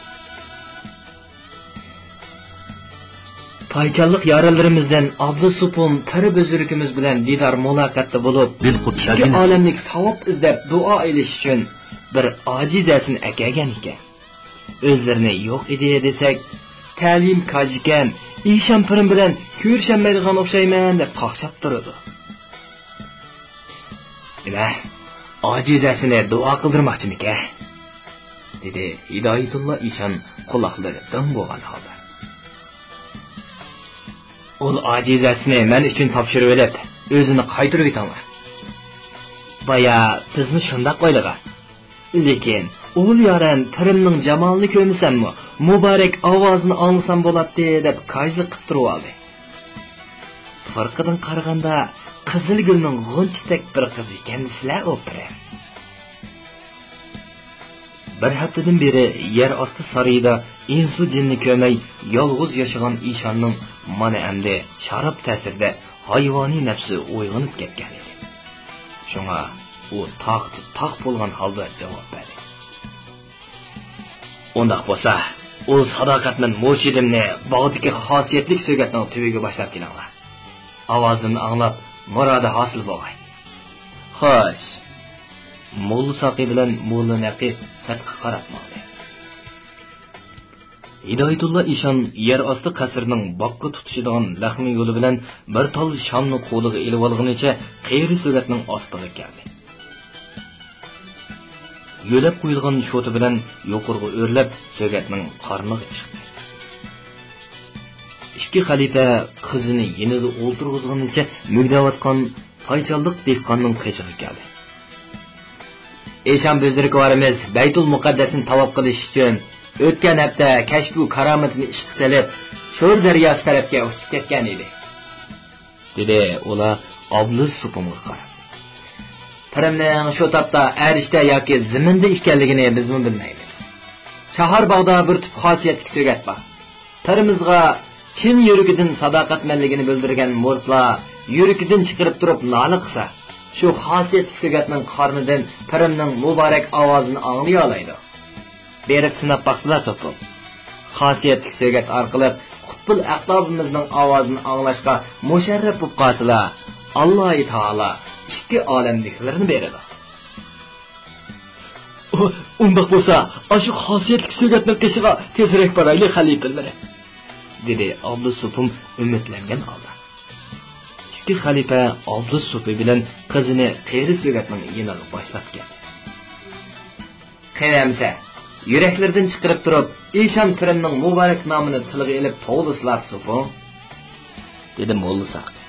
پايچاللىق يارەنلىرىمىزدىن ئابدۇسوپۇن پىر بۈزرۈكىمىز بىلەن دىدار مۇلاقاتتا بولۇپ، بىلقۇت ئىككى ئالەملىك ساۋاب ئىزدەپ دۇئا ئېلىش ئۈچۈن بىر ئاجىزەسىنى ئەكەلگەن ئىكەن. ئۆزلىرىنى يوق ئىدى دېسەك، تەلىيىم كاج ئىكەن، ئىشان پىرىم بىلەن كۆرۈشەلمەيدىغان ئوخشايمەن دەپ قاقشاپ تۇرىدۇ. نېمە، ئاجىزەسىنى دۇئا قىلدۇرماقچىمىكەن؟ دېدى ھىدايەتۇللا ئىشان قۇلاقلىرى دىڭ بولغان ھالدا. ئۇل ئاجىزەسىنى مەن ئۈچۈن تاپشۇرۇۋېلىپ، ئۆزىنى قايتۇرۇۋېتىڭلار. بايا بىزمۇ شۇنداق ئويلىغان. لېكىن ئۇل يارەن پىرىمنىڭ جامالىنى كۆرمىسەممۇ، مۇبارەك ئاۋازىنى ئاڭلىسام بولاتتى دەپ كاجلىق قىپ تۇرۇۋالدى. پۇرىقىدىن قارىغاندا، قىزىلگۈلنىڭ غۇنچىسىدەك بىر قىز ئىكەنسىلەر ئۇ پىرىم. بىر ھەپتىدىن بېرى يەر ئاستى سارىيىدا ئىنسۇ جىننى كۆرمەي يالغۇز ياشىغان ئىشاننىڭ مانا ئەمدى شاراب تەسىرىدە ھايۋانىي نەپسى ئويغىنىپ كەتكەن ئىدى. شۇڭا ئۇ تاقىتى تاق بولغان ھالدا جاۋاب بەردى. ئۇنداق بولسا، ئۇ ساداقەتمەن مۇرشىدىمنى باغدىكى خاسىيەتلىك سۆگەتنىڭ تۈۋىگە باشلاپ كېلىڭلار. ئاۋازىمنى ئاڭلاپ، مۇرادى ھاسىل بولغاي. خوش. موللا ساقى بىلەن موللا نەقىب سىرتقا قاراپ ماڭدى. ھىدايەتۇللا ئىشان يەر ئاستى قەسرىنىڭ باغقا تۇتىشىدىغان لەخمە يولى بىلەن بىر تال شامنى قولىغا ئېلىۋالغىنىچە قېرى سۆگەتنىڭ ئاستىغا كەلدى. يۆلەپ قويۇلغان شوتا بىلەن يۇقىرىغا ئۆرلەپ، سۆگەتنىڭ قارنىغا چىقتى. ئىككى خەلىپە قىزىنى يېنىدا ئولتۇرغۇزغىنىچە مۈگدەۋاتقان پايچاللىق دېھقاننىڭ قېشىغا كەلدى. ئىشان بۆزرىكى بارىمىز بەيتۇل مۇقەددەسنى تاۋاپ قىلىش ئۈچۈن ئۆتكەن ھەپتە كەشپۇ كارامىتىنى ئىشقا سېلىپ، شور دەرياسى تەرەپكە ئۇچۇپ كەتكەن ئىدى، دېدى ئۇلار ئابلىز سوپۇمغا قاراپ. پىرىمنىڭ شۇ تاپتا ئەرشتە ياكى زېمىندا ئىكەنلىكىنى بىزمۇ بىلمەيمىز. چاھار باغدا بىر تۈپ خاسىيەتلىك سۆگەت بار. پىرىمىزغا چىن يۈرىكىدىن ساداقەتمەنلىكىنى بىلدۈرگەن مۇرىتلار يۈرىكىدىن چىقىرىپ تۇرۇپ نالە قىلسا، شۇ خاسىيەتلىك سۆگەتنىڭ قارنىدىن پىرىمنىڭ مۇبارەك ئاۋازىنى ئاڭلىيالايدۇ. بېرىپ سىناپ باقسىلا، سوپۇم. خاسىيەتلىك سۆگەت ئارقىلىق قۇتبۇل ئەقتابىمىزنىڭ ئاۋازىنى ئاڭلاشقا مۇشەررەپ بولۇپ قالسىلا، ئاللاھى تائالا ئىككى ئالەمدىكىلەرنى بېرىدۇ. ئۇ-، ئۇنداق بولسا، ئاشۇ خاسىيەتلىك سۆگەتنىڭ قېشىغا تېزرەك بارايلى، خەلىپىلىرى، دېدى ئابدۇسوپۇم ئۈمىدلەنگەن ھالدا. ئىككى خەلىپە ئابدۇسوپى بىلەن قىزىنى قېرى سۆگەتنىڭ يېنىغا باشلاپ كەلدى. قېنى ئەمسە، يۈرەكلىرىدىن چىقىرىپ تۇرۇپ، ئىشان پىرىمنىڭ مۇبارەك نامىنى تىلغا ئېلىپ توۋلىسىلا، سوپۇم، دېدى موللا ساقى.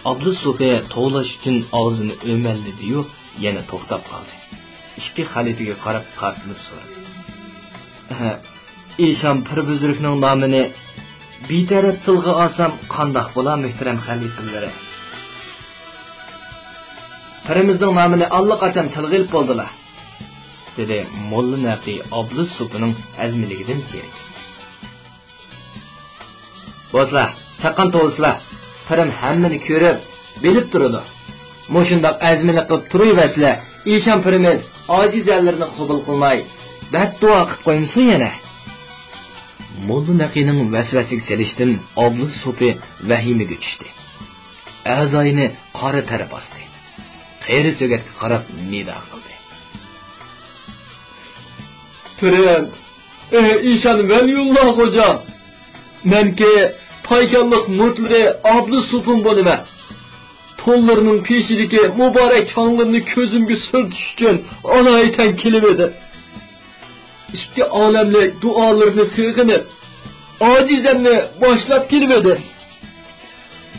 ئابدۇسوپى توۋلاش ئۈچۈن ئاغزىنى ئۆمەللىدى-يۇ، يەنە توختاپ قالدى. ئىككى خەلىپىگە قاراپ تارتىنىپ سورىدى. ئىشان پىر بۈزرۈكنىڭ نامىنى بىتەرەپ تىلغا ئالسام قانداق بولا، مۆھتەرەم خەلىپىلىرى؟ پىرىمىزنىڭ نامىنى ئاللىقاچان تىلغا ئېلىپ بولدىلا، دېدى موللا نەقى ئابلىز سوپىنىڭ ھەزمىلىكىدىن زېرىكىپ. بولسىلا، چاققان توۋلىسىلا، پىرىم ھەممىنى كۆرۈپ، بىلىپ تۇرىدۇ. مۇشۇنداق ئەزمىلىك قىلىپ تۇرۇۋەرسىلە، ئىشان پىرىمىز ئاجىزەنلىرىنى قوبۇل قىلماي، بەتدۇئا قىلىپ قويمىسۇن يەنە. موللا نەقىنىڭ ۋەسۋەسىگە سېلىشتىن ئابلىز سوپى ۋەھىمىگە چۈشتى. ئەزايىنى قارا تەر باستى. قېرى سۆگەتكە قاراپ نىدا قىلدى. پىرىم، ئەي ئىشان ۋەلىيۇللا خوجا! مەنكى پايچاللىق مۇرىتلىرى ئابلىز سوپۇم بولىمەن. تونلىرىنىڭ پېشىدىكى مۇبارەك چاڭلىرىنى كۆزۈمگە سۈرتۈش ئۈچۈن ئالايىتەن كېلىۋىدىم. ئىككى ئالەملىك دۇئالىرىنى سېغىنىپ، ئاجىزەمنى باشلاپ كېلىۋىدىم.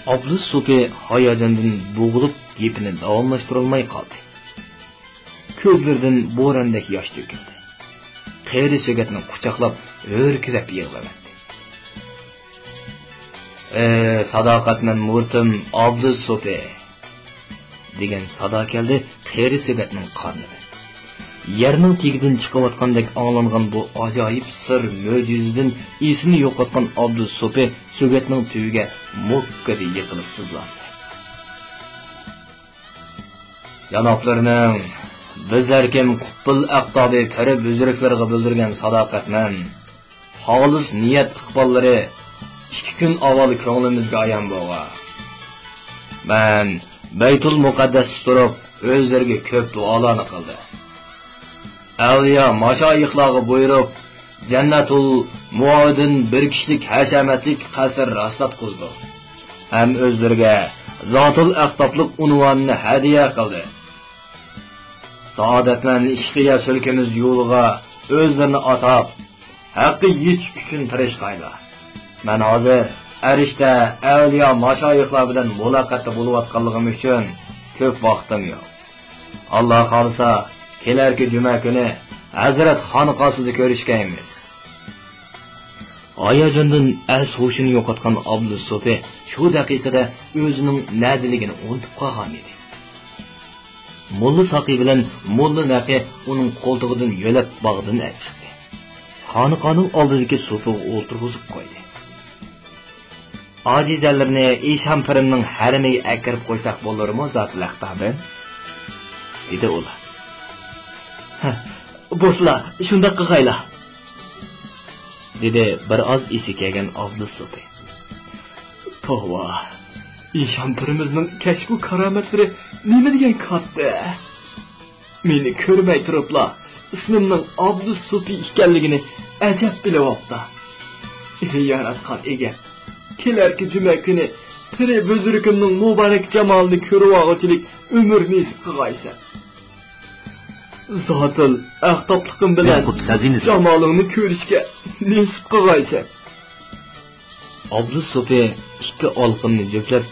ئابلىز سوپى ھاياجاندىن بوغۇلۇپ، گېپىنى داۋاملاشتۇرالماي قالدى. كۆزلىرىدىن بوراندەك ياش تۆكۈلدى. قېرى سۆگەتنى قۇچاقلاپ، ھۆركىرەپ يىغلىۋەتتى. ئەي ساداقەتمەن مۇرىتىم ئابلىز سوپى! دېگەن سادا كەلدى قېرى سۆگەتنىڭ قارنىدىن. يەرنىڭ تېگىدىن چىقىۋاتقاندەك ئاڭلانغان بۇ ئاجايىپ سىر مۆجىزىدىن ئېسىنى يوقاتقان ئابلىز سوپى سۆگەتنىڭ تۈۋىگە موككىدە يىقىلىپ تىزلاندى. جانابلىرىنىڭ بىز ھەركىم قۇتبۇل ئەقتابى پىرى بۈزرۈكلىرىغا بىلدۈرگەن ساداقەتمەن، خالىس نىيەت ئىقباللىرى ئىككى كۈن ئاۋۋال كۆڭلىمىزگە ئايان بولغان. مەن بەيتۇل مۇقەددەستە تۇرۇپ، ئۆزلىرىگە كۆپ دۇئالارنى قىلدى. ئەۋلىيا ماشايىخلارغا بۇيرۇپ، جەننەتۇل مۇئاۋىدىن بىر كىشىلىك ھەشەمەتلىك قەسىر راسلاتقۇزدۇق ھەم ئۆزلىرىگە زاتۇل ئەقتابلىق ئۇنۋانىنى ھەدىيە قىلدى. سائادەتمەن ئىشقىيە سۈلكىمىز يولىغا ئۆزلىرىنى ئاتاپ، ھەققى يېتىش ئۈچۈن تىرىشقايلا. مەن ھازىر ئەرشتە ئەۋلىيا ماشايىخلار بىلەن مۇلاقاتتا بولۇۋاتقانلىقىم ئۈچۈن كۆپ ۋاقتىم يوق. ئاللا خالىسا، كېلەركى جۈمە كۈنى ھەزرەت خانىقاسىدا كۆرۈشكەيمىز. ھاياجاندىن ئەس ھوشىنى يوقاتقان ئابلىز سوپى شۇ دەقىقىدە ئۆزىنىڭ نەدىلىكىنى ئۇنتۇپ قالغان ئىدى. موللا ساقى بىلەن موللا نەقى ئۇنىڭ قولتۇقىدىن يۆلەپ باغدىن ئەچىقتى. خانىقانىڭ ئالدىدىكى سوپىغا ئولتۇرغۇزۇپ قويدى. ئاجىزەنلىرىنى ئىشان پىرىمنىڭ ھەرىمىگە ئەكىرىپ قويساق بولۇرمۇ، زاتىل ئەقتابىم؟ دېدى ئۇلار. ھە، بولسىلا، شۇنداق قىلغايلا، دېدى بىر ئاز ئېسى كەلگەن ئابلىز سوپى. توۋا، ئىشان پىرىمىزنىڭ كەشپۇ كارامەتلىرى نېمە دېگەن كاتتا! مېنى كۆرمەي تۇرۇپلا ئىسمىمنىڭ ئابدۇسسوپى ئىكەنلىكىنى ئەجەب بىلىۋاپتۇ. ئى ياراتقان ئىگەم، كېلەركى جۈمە كۈنى پىرى بۈزرۈكۈمنىڭ مۇبارەك جامالىنى كۆرۈۋالغۇچىلىك ئۆمۈر نېسىپ قىلغايسەن. زاتىل ئەخلاقلىقىم بىلەن بىر پۇت خەزىنىسى. جامالىڭنى كۆرۈشكە نېسىپ قىلغايسەن. ئابلىز سوپى ئىككى ئالىقىنىنى جۈپلەپ،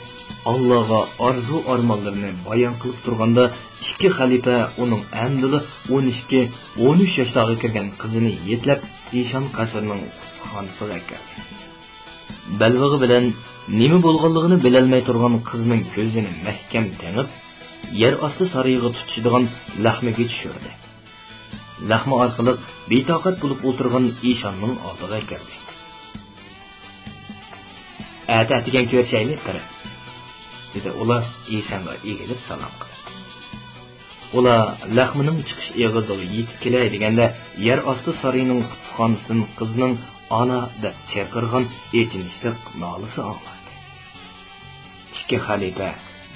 ئاللاغا ئارزۇ-ئارمانلىرىنى بايان قىلىپ تۇرغاندا، ئىككى خەلىپە ئۇنىڭ ئەمدىلا ئون ئىككى، ئون ئۈچ ياشلارغا كىرگەن قىزىنى يېتىلەپ، ئىشان قەسرىنىڭ كۇتۇپخانىسىغا ئەكىردى. بەلبېغى بىلەن نېمە بولغانلىقىنى بىلەلمەي تۇرغان قىزنىڭ كۆزىنى مەھكەم تېڭىپ، يەر ئاستى سارىيىغا تۇتىشىدىغان لەخمىگە چۈشۈردى. لەخمە ئارقىلىق بىتاقەت بولۇپ ئولتۇرغان ئىشاننىڭ ئالدىغا كىردى. ئەتە ئەتىگەن كۆرۈشەيلى، قېرى، دېدى ئۇلار ئىشانغا ئېگىلىپ سالام قىلىپ. ئۇلار لەخمىنىڭ چىقىش ئېغىزىغا يېتىپ كېلەي دېگەندە، يەر ئاستى سارىيىنىڭ كۇتۇپخانىسىدىن قىزنىڭ «ئانا» دەپ چىرقىرىغان ئېچىنىشلىق نالىسى ئاڭلاندى. ئىككى خەلىپە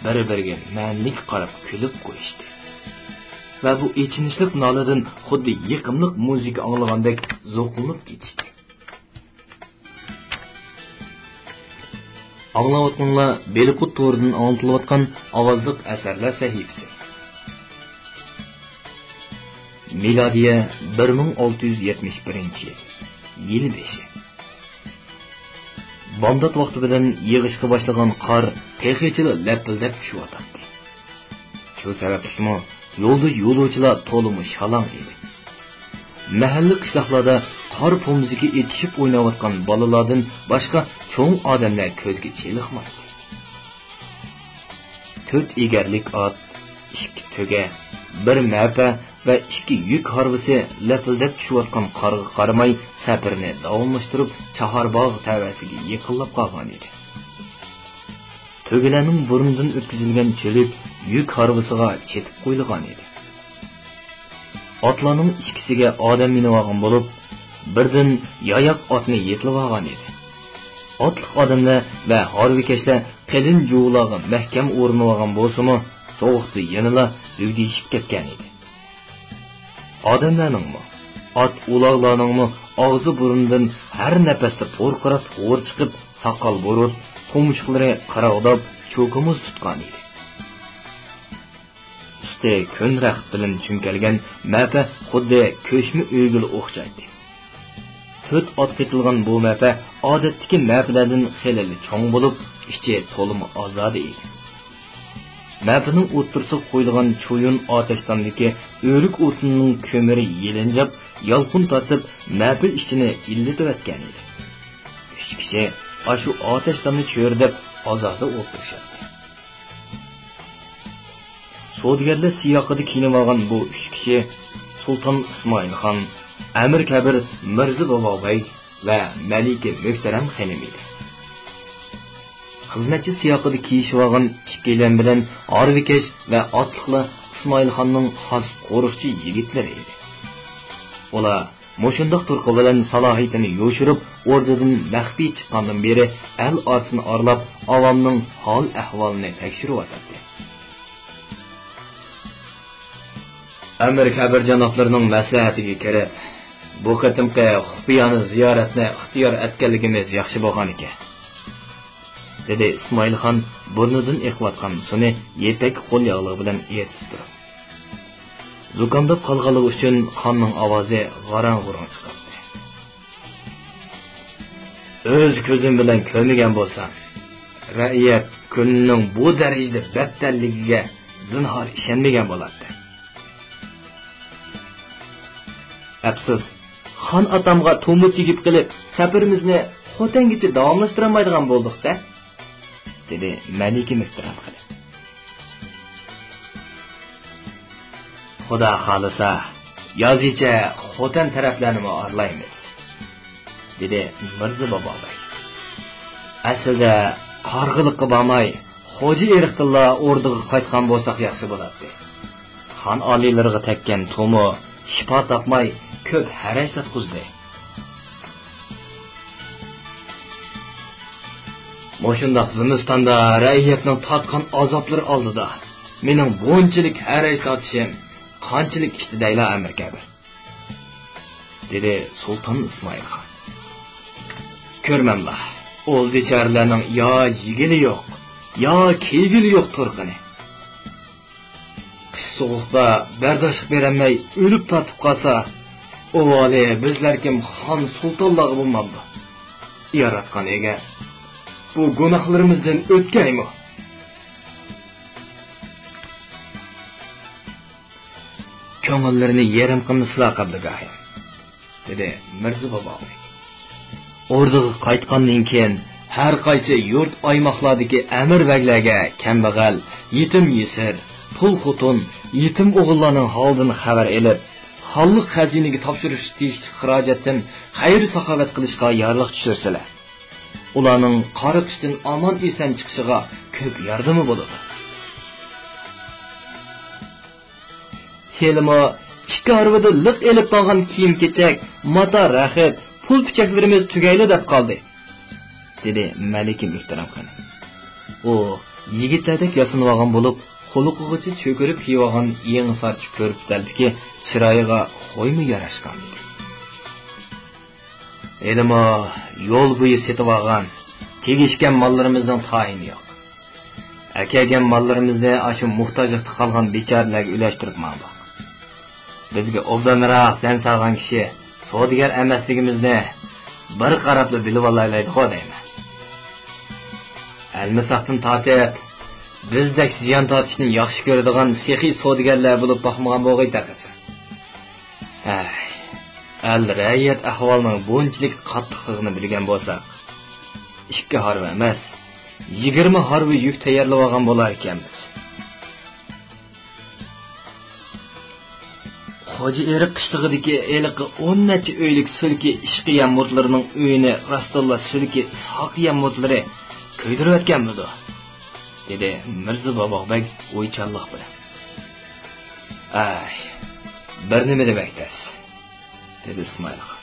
بىر-بىرىگە مەنىلىك قاراپ كۈلۈپ قويۇشتى ۋە بۇ ئېچىنىشلىق نالىدىن خۇددى يېقىملىق مۇزىكا ئاڭلىغاندەك زوقلىنىپ كېتىشتى. ئاڭلاۋاتقانلار بېلىققۇت تورىدىن ئاڭلىتىلىۋاتقان ئاۋازلىق ئەسەرلەر سەھىپىسى. مىلادىيە بىر مىڭ ئالتە يۈز يەتمىش بىرىنچى يىل، يىل بېشى. بامدات ۋاقتى بىلەن يېغىشقا باشلىغان قار تېخىچىلا لەپىلدەپ چۈشۈۋاتاتتى. شۇ سەۋەبلىكمۇ يولدا يولۇچىلار تولىمۇ شالاڭ ئىدى. مەھەللە قىشلاقلاردا قار پومزىكى ئېتىشىپ ئويناۋاتقان بالىلاردىن باشقا چوڭ ئادەملەر كۆزگە چېلىقمايتتى. تۆت ئېگەرلىك ئات، ئىككى تۆگە، بىر مەپە ۋە ئىككى يۈك ھارۋىسى لەپىلدەپ چۈشۈۋاتقان قارغا قارىماي سەپىرىنى داۋاملاشتۇرۇپ، چاھارباغ تەۋەسىگە يېقىنلاپ قالغان ئىدى. تۆگىلەرنىڭ بۇرنىدىن ئۆتكۈزۈلگەن چۆلۈك يۈك ھارۋىسىغا چېتىپ قويۇلغان ئىدى. ئاتلارنىڭ ئىككىسىگە ئادەم مىنىۋالغان بولۇپ، بىردىن ياياق ئاتنى يېتىلىۋالغان ئىدى. ئاتلىق ئادەملەر ۋە ھارۋىكەشلەر قېلىن جۇۋىلارغا مەھكەم ئورىنىۋالغان بولسىمۇ، سوغۇقتا يەنىلا دۈگدىشىپ كەتكەن ئىدى. ئادەملەرنىڭمۇ، ئات-ئۇلاغلارنىڭمۇ ئاغزى بۇرنىدىن ھەر نەپەستە پورقىراق ھور چىقىپ، ساقال-بۇرۇت، تۇمشۇقلىرى قىراۋداپ، چوكىمۇز تۇتقان ئىدى. ئۈستى كۆن رەخت بىلەن چۈمكەلگەن مەپە خۇددى كۆچمە ئۆيگىلا ئوخشايتتى. تۆت ئات قېتىلغان بۇ مەپە ئادەتتىكى مەپىلەردىن خېلىلا چوڭ بولۇپ، ئىچى تولىمۇ ئازادە ئىدى. مەپىنىڭ ئوتتۇرىسىغا قويۇلغان چويۇن ئاتەشداندىكى ئۆرۈك ئوتۇنىنىڭ كۆمۈرى يېلىنجاپ، يالقۇن تارتىپ، مەپە ئىچىنى ئىللىتىۋەتكەن ئىدى. ئۈچ كىشى ئاشۇ ئاتەشداننى چۆرىدەپ ئازادە ئولتۇرۇشاتتى. سودىگەرلەر سىياقىدا كىيىنىۋالغان بۇ ئۈچ كىشى سۇلتان ئىسمائىل خان، ئەمىر كەبىر مىرزا بابابەگ ۋە مەلىكە مۆھتەرەم خېنىم ئىدى. خىزمەتچى سىياقىدا كىيىشىۋالغان ئىككىيلەن بىلەن ھارۋىكەش ۋە ئاتلىقلار ئىسمائىل خاننىڭ خاس قورۇقچى يىگىتلىرى ئىدى. ئۇلار مۇشۇنداق تۇرقى بىلەن سالاھىيىتىنى يوشۇرۇپ، ئوردىدىن مەخپىي چىققاندىن بېرى ئەل ئارىسىنى ئارىلاپ، ئاۋامنىڭ ھال-ئەھۋالىنى تەكشۈرۈۋاتاتتى. ئەمىر كەبىر جانابلىرىنىڭ مەسلىھەتىگە كىرىپ، بۇ قېتىمقى خۇپىيانە زىيارەتنى ئىختىيار ئەتكەنلىكىمىز ياخشى بولغانىكەن، دېدى ئىسمائىل خان بۇرنىدىن ئېقىۋاتقان سۇنى يىپەك قول ياغلىقى بىلەن ئېرىتىپ تۇرۇپ. زۇكامداپ قالغانلىقى ئۈچۈن خاننىڭ ئاۋازى غاراڭ-غۇرۇڭ چىقاتتى. ئۆز كۆزۈم بىلەن كۆرمىگەن بولسام، رەئىيەت كۈنىنىڭ بۇ دەرىجىدە بەتتەرلىكىگە زىنھار ئىشەنمىگەن بولاتتى. ئەپسۇس، خان ئاتامغا تومۇر تېگىپ قېلىپ، سەپىرىمىزنى خوتەنگىچە داۋاملاشتۇرالمايدىغان بولدۇق-دە، دېدى مەلىكە مۆھتەرەم خېنىم. خۇدا خالىسا، يازىچە خوتەن تەرەپلەرنىمۇ ئارىلايمىز، دېدى مىرزا بابابەگ. ئەسلىدە قارىغىلىققا بارماي، خوجا ئېرىقتىنلا ئوردىغا قايتقان بولساق ياخشى بولاتتى. خان ئالىيلىرىغا تەگكەن تومۇر شىپا تاپماي، كۆپ ھەرەج تارتقۇزدى. مۇشۇنداق زىمىستاندا رەئىيەتنىڭ تارتقان ئازابلىرى ئالدىدا مېنىڭ بۇنچىلىك ھەرەج تارتىشىم قانچىلىك ئىشتا دەيلا، ئەمىر كەبىر، دېدى سۇلتان ئىسمائىل خان. كۆرمەملا، ئۇ بىچارىلەرنىڭ يا يېگىلى يوق، يا كىيگىلى يوق تۇرقىنى. قىش سوغۇقتا بەرداشلىق بېرەلمەي ئۆلۈپ تارتىپ قالسا، ئۇ ھالى بىزلەر كىم خان سۇلتانلارغا بولمامدۇ؟ ياراتقان ئىگە، بۇ گۇناھلىرىمىزدىن ئۆتكەيمۇ؟ كۆڭۈللىرىنى يېرىم قىلمىسىلا، قەبلىگاھىم، دېدى مىرزا بابا. ئوردىغا قايتقاندىن كېيىن، ھەر قايسى يۇرت ئايماقلاردىكى ئەمىر بەگلەرگە كەمبەغەل، يېتىم يېسىر، تۇل خوتۇن، يېتىم ئوغۇللارنىڭ ھالىدىن خەۋەر ئېلىپ، خانلىق خەزىنىگە تاپشۇرۇش تېگىشلىك خىراجەتتىن خەير-ساخاۋەت قىلىشقا يارلىق چۈشۈرسىلە. ئۇلارنىڭ قارا-قىشتىن ئامان-ئېسەن چىقىشىغا كۆپ ياردىمى بولىدۇ. ھېلىمۇ ئىككى ھارۋىدا لىق ئېلىپ ماڭغان كىيىم-كېچەك، ماتا-رەخت، پۇل-پۈچەكلىرىمىز تۈگەيلا دەپ قالدى، دېدى مەلىكە مۆھتەرەم خېنىم. ئۇ يىگىتلەردەك ياسىنىۋالغان بولۇپ، قۇلىقىغىچە چۆكۈرۈپ كىيىۋالغان يېڭى سارچە كۆرپە تەلپىكى چىرايىغا خويمۇ ياراشقان ئىدى. ھېلىمۇ يول بويى سېتىۋالغان، تېگىشكەن ماللىرىمىزنىڭ تايىنى يوق. ئەكەلگەن ماللىرىمىزنى ئاشۇ موھتاجلىقتا قالغان بىچارىلەرگە ئۈلەشتۈرۈپ ماڭدۇق. بىزگە ئوبدانراق زەن سالغان كىشى سودىگەر ئەمەسلىكىمىزنى بىر قاراپلا بىلىۋالالايدىغۇ دەيمەن. ئەلمىساقتىن تارتىپ، بىزدەك زىيان تارتىشنى ياخشى كۆرىدىغان سېخىي سودىگەرلەر بولۇپ باقمىغان بولغىيتەقىسەن. ھەي، ئەل رەئىيەت ئەھۋالىنىڭ بۇنچىلىك قاتتىقلىقىنى بىلگەن بولساق، ئىككى ھارۋا ئەمەس، يىگىرمە ھارۋا يۈك تەييارلىۋالغان بولاركەنمىز. خوجا ئېرىق قىشلىقىدىكى ھېلىقى ئون نەچچە ئۆيلۈك سۈلكى ئىشقىيە مۇتلىرىنىڭ ئۆيىنى راستتىنلا سۈلكى ساقىيە مۇتلىرى كۆيدۈرۈۋەتكەنمىدۇ؟ دېدى مىرزا باباغ بەگ ئويچانلىق بىلەن. ئەي، بىر نېمە دېمەك تەس، دېدى ئىسمائىل خان.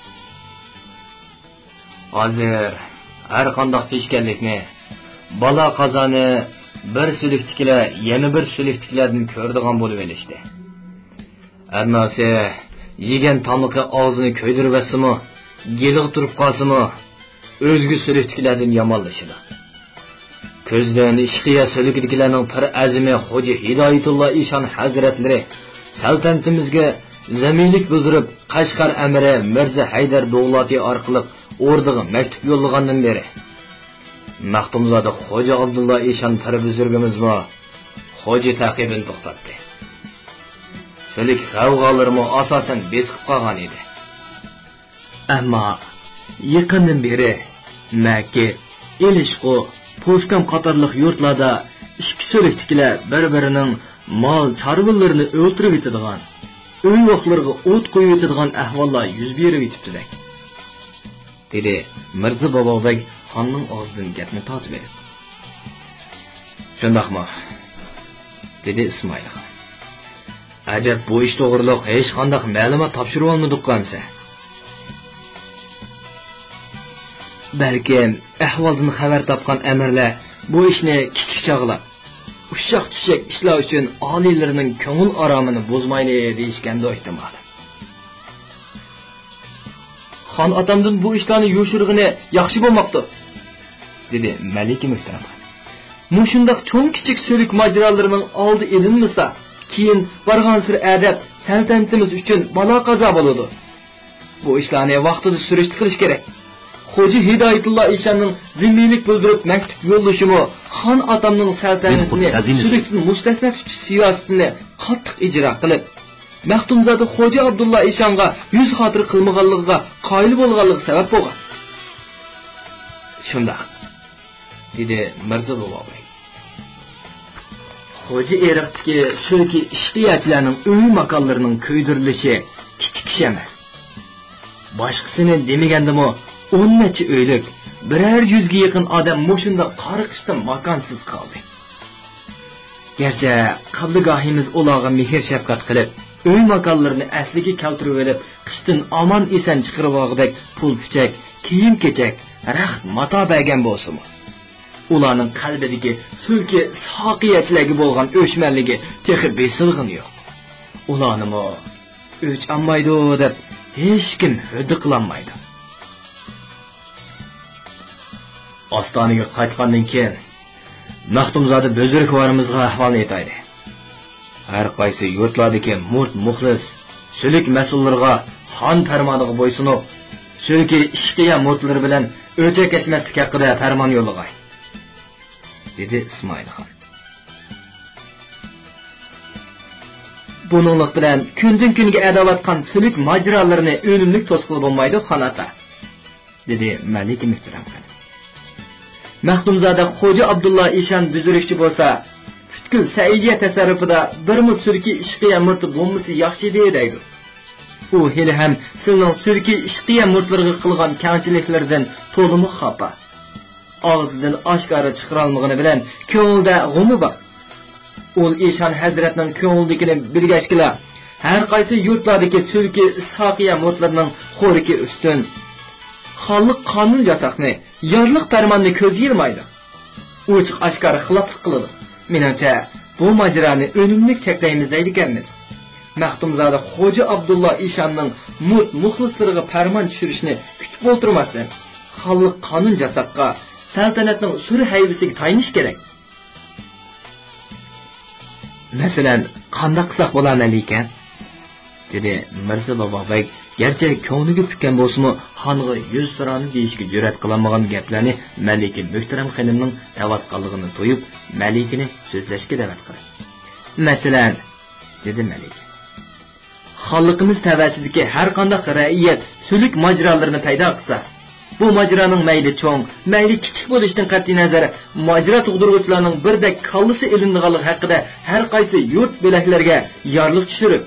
ھازىر ھەر قانداق پېشكەللىكنى، بالا-قازانى بىر سۈلۈكتىكىلەر يەنە بىر سۈلۈكتىكىلەردىن كۆرىدىغان بولۇۋېلىشتى. ھەممىسى يېگەن تامىقى ئاغزىنى كۆيدۈرۈۋەتسىمۇ، گېلىغا تۇرۇپ قالسىمۇ، ئۆزگە سۈلۈكتىكىلەردىن يامانلىشىدۇ. كۆزدىن ئىشقىيە سۈلۈكىدىكىلەرنىڭ پىر ئەزىمى خوجا ھىدايىتۇللا ئىشان ھەزرەتلىرى سەلتەنىتىمىزگە زەمىنلىك بىلدۈرۈپ، قەشقەر ئەمىرى مىرزا ھەيدەر دوغلاتى ئارقىلىق ئوردىغا مەكتۇپ يوللىغاندىن بېرى، مەختۇمزادە خوجا ئابدۇللا ئىشان پىر بۈزرۈكىمىزمۇ خوجا تەقىبىنى توختاتتى. سۈلۈك غەۋغالىرىمۇ ئاساسەن بېسىقىپ قالغان ئىدى. ئەمما يېقىندىن بېرى مەكىت، ئېلىشقۇ، پوسكام قاتارلىق يۇرتلاردا ئىككى سۈلۈكتىكىلەر بىر-بىرىنىڭ مال چارۋىلىرىنى ئۆلتۈرۈۋېتىدىغان، ئۆي-ۋاقلىرىغا ئوت قويۇۋېتىدىغان ئەھۋاللار يۈز بېرىۋېتىپتىدەك، دېدى مىرزا باباغ بەگ خاننىڭ ئاغزىدىن گەپنى تارتىۋېلىپ. شۇنداقمۇ؟ دېدى ئىسمائىل خان. ئەجەب، بۇ ئىش توغرۇلۇق ھېچقانداق مەلۇمات تاپشۇرۇۋالمىدۇققۇ ئەمىسە؟ بەلكىم ئەھۋالدىن خەۋەر تاپقان ئەمىرلەر بۇ ئىشنى كىچىك چاغلاپ، ئۇششاق-چۈششەك ئىشلار ئۈچۈن ئالىيلىرىنىڭ كۆڭۈل ئارامىنى بۇزمايلى دېيىشكەندۇ ئېھتىمال. خان ئاتامدىن بۇ ئىشلارنى يوشۇرغىنى ياخشى بولماپتۇ، دېدى مەلىكە مۆھتەرەم خان. مۇشۇنداق چوڭ-كىچىك سۈلۈك ماجىرالىرىنىڭ ئالدى ئېلىنمىسا، كېيىن بارغانسېرى ئەدەپ سەلتەنىتىمىز ئۈچۈن بالا-قازا بولىدۇ. بۇ ئىشلارنى ۋاقتىدا سۈرۈشتە قىلىش كېرەك. خوجا ھىدايەتۇللا ئىشاننىڭ زىممىيلىك بىلدۈرۈپ مەكتۇپ يوللىشىمۇ خان ئاتامنىڭ سەلتەنىتىنى سۈلۈكتىن مۇستەسنا تۇتۇش سىياسىتىنى قاتتىق ئىجرا قىلىپ، مەختۇمزادە خوجا ئابدۇللا ئىشانغا يۈز خاتىرە قىلمىغانلىقىغا قايىل بولغانلىقى سەۋەب بولغان. شۇنداق، دېدى مىرزا بوۋاي. خوجا ئېرىقتىكى سۈلكى ئىشقىيەچىلەرنىڭ ئۆي ماكانلىرىنىڭ كۆيدۈرۈلۈشى كىچىك ئىش ئەمەس. باشقىسىنى دېمىگەندىمۇ، ئون نەچچە ئۆيلۈك، بىرەر يۈزگە يېقىن ئادەم مۇشۇنداق قارا قىشتا ماكانسىز قالدى. گەرچە قەبلىگاھىمىز ئۇلارغا مېھىر-شەپقەت قىلىپ، ئۆي ماكانلىرىنى ئەسلىگە كەلتۈرۈۋېلىپ، قىشتىن ئامان-ئېسەن چىقىرىۋالغۇدەك پۇل-پۈچەك، كىيىم-كېچەك، رەخت-ماتا بەرگەن بولسىمۇ، ئۇلارنىڭ قەلبىدىكى سۈلكى ساقىيەچىلەرگە بولغان ئۆچمەنلىكى تېخى بېسىلغىنى يوق. ئۇلارنىمۇ ئۆچ ئالمايدۇ دەپ ھېچكىم ھۆددە قىلالمايدۇ. ئاستانىگە قايتقاندىن كېيىن، مەختۇمزادە بۈزرۈكۋارىمىزغا ئەھۋالنى ئېيتايلى. ھەر قايسى يۇرتلاردىكى مۇرت مۇخلىس سۈلۈك مەسئۇللىرىغا خان پەرمانىغا بويسۇنۇپ، سۈلكى ئىشقىيە مۇرتلىرى بىلەن ئۆچەك ئەچمەسلىك ھەققىدە پەرمان يوللىغاي، دېدى ئىسمائىل خان. بۇنىڭلىق بىلەن كۈندىن كۈنگە ئەدەۋاتقان سۈلۈك ماجىرالىرىنى ئۈنۈملۈك توسقىلى بولمايدۇ، خان ئاتا، دېدى مەلىكە مۆھتەرەم خېنىم. مەختۇمزادە خوجا ئابدۇللا ئىشان بۈزرۈكچى بولسا، پۈتكۈل سەئىدىيە تەسەررۇپىدا بىرمۇ سۈلكى ئىشقىيە مۇرتى بولمىسا ياخشىدى دەيدۇ. ئۇ ھېلىھەم سىلىنىڭ سۈلكى ئىشقىيە مۇرتلىرىغا قىلغان كەڭچىلىكلىرىدىن تولىمۇ خاپا. ئاغزىدىن ئاشكارا چىقىرالمىغىنى بىلەن كۆڭلىدە غۇمى بار. ئۇل ئىشان ھەزرەتنىڭ كۆڭلىدىكىنى بىلگەچكىلا، ھەر قايسى يۇرتلاردىكى سۈلكى ئىسھاقىيە مۇرتلىرىنىڭ خورىكى ئۈستۈن. خانلىق قانۇن ياساقنى، يارلىق پەرماننى كۆزگە ئىلمايدۇ. ئوچۇق ئاشكارا خىلاپلىق قىلىدۇ. مېنىڭچە، بۇ ماجىرانى ئۈنۈملۈك چەكلەيمىز دەيدىكەنمىز. مەختۇمزادە خوجا ئابدۇللا ئىشاننىڭ مۇرت مۇخلىسلىرىغا پەرمان چۈشۈرۈشنى كۈتۈپ ئولتۇرماستىن، خانلىق قانۇن ياساققا، سەلتەنەتنىڭ سۈر ھەيۋىسىگە تايىنىش كېرەك. مەسىلەن، قانداق قىلساق بولا، مەلىكە؟ دېدى مىرزا بابا بەگ، گەرچە كۆڭلىگە پۈككەن بولسىمۇ، خانغا يۈز سىرانى دېيىشكە جۈرئەت قىلالمىغان گەپلەرنى مەلىكە مۆھتەرەم خېنىمنىڭ دەۋاتقانلىقىنى تۇيۇپ، مەلىكىنى سۆزلەشكە دەۋەت قىلدى. مەسىلەن، دېدى مەلىكە، خانلىقىمىز تەۋەسىدىكى ھەر قانداق رەئىيەت سۈلۈك ماجىرالىرىنى پەيدا قىلسا، بۇ ماجىرانىڭ مەيلى چوڭ، مەيلى كىچىك بولۇشىدىن قەتئىينەزەر، ماجىرا تۇغدۇرغۇچىلارنىڭ بىردەك كاللىسى ئېلىنىدىغانلىقى ھەققىدە ھەر قايسى يۇرت بۆلەكلىرىگە يارلىق چۈشۈرۈپ،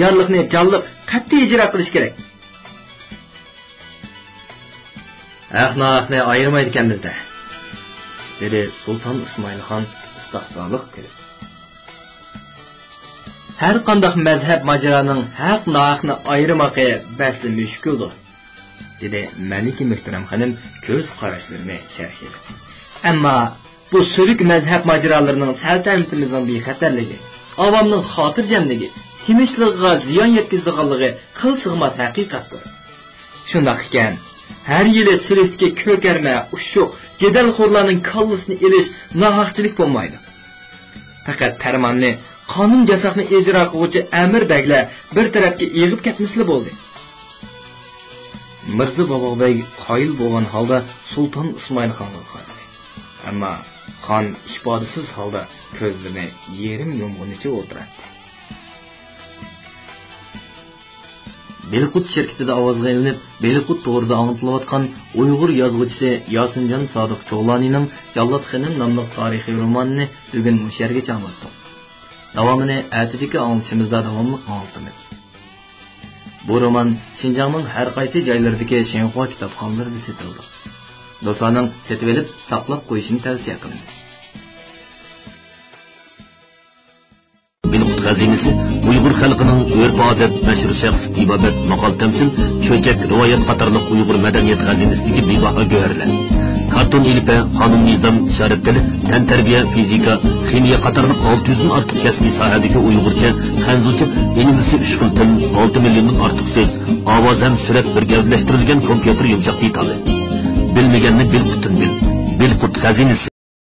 يارلىقنى جانلىق، قەتئىي ئىجرا قىلىش كېرەك. ھەق-ناھەقنى ئايرىمايدىكەنمىز-دە، دېدى سۇلتان ئىسمائىل خان ئىستەھزالىق قىلىپ. ھەر قانداق مەزھەپ ماجىرانىڭ ھەق-ناھەقنى ئايرىماقى بەسلا مۈشكۈلدۇر، دېدى مەلىكە مۆھتەرەم خېنىم كۆز قاراشلىرىنى شەرھلەپ. ئەمما بۇ سۈلۈك مەزھەپ ماجىرالىرىنىڭ سەلتەنىتىمىزنىڭ بىخەتەرلىكى، ئاۋامنىڭ خاتىرجەملىكى، تىنچلىقىغا زىيان يەتكۈزىدىغانلىقى قىل سىغماس ھەقىقەتتۇر. شۇنداق ئىكەن، ھەر يىلى سۈلۈكتىكى كۆكەرمە، ئۇششۇق، جېدەلخورلارنىڭ كاللىسىنى ئېلىش ناھەقچىلىك بولمايدۇ. پەقەت پەرماننى، قانۇن ياساقنى ئىجرا قىلغۇچى ئەمىر بەگلەر بىر تەرەپكە ئېغىپ كەتمىسىلا بولدى. مىرزا بابا بەگ قايىل بولغان ھالدا سۇلتان ئىسمائىل خانغا قارىدى. ئەمما خان ئىپادىسىز ھالدا كۆزلىرىنى يېرىم يۇمغىنىچە ئولتۇراتتى. بىلقۇت شىركىتىدە ئاۋازغا ئېلىنىپ، بىلقۇت توغرىدا ئاڭلىتىلىۋاتقان ئۇيغۇر يازغۇچىسى ياسىنجان سادىق چوغلانىنىڭ جاللات خېنىم ناملىق تارىخىي رومانىنى بۈگۈن مۇشۇ يەرگىچە ئاڭلاتتۇق. داۋامىنى ئەتىدىكى ئاڭلىتىشىمىزدا داۋاملىق ئاڭلىتىمىز. بۇ رومان شىنجاڭنىڭ ھەر قايسى جايلىرىدىكى شىنخۇا كىتابخانىلىرىدا سېتىلىدۇ. دوستلارنىڭ سېتىۋېلىپ ساقلاپ قويۇشىنى تەۋسىيە قىلىمىز. بىلقۇت خەزىنىسى ئۇيغۇر خەلقىنىڭ ئۆرپ-ئادەت، مەشھۇر شەخس، تېبابەت، ماقال-تەمسىل، چۆچەك، رىۋايەت قاتارلىق ئۇيغۇر مەدەنىيەت خەزىنىسىدىكى بىباھا گۆھەرلەر. كارتون ئېلىپبە، قانۇن-نىزام، ئىشارەت تىلى، تەنتەربىيە، فىزىكا، خىمىيە قاتارلىق ئالتە يۈزدىن ئارتۇق كەسپىي ساھەدىكى ئۇيغۇرچە، خەنزۇچە، ئىنگلىزچە ئۈچ خىل تىل، ئالتە مىليوندىن ئارتۇق سۆز، ئاۋاز ھەم سۈرەت بىر گەۋدىلەشتۈرۈلگەن كومپيۇتېر يۇمشاق دېتالى. بىلمىگەننى بىلقۇتتىن بىل. بىلقۇت خەزىنىسى.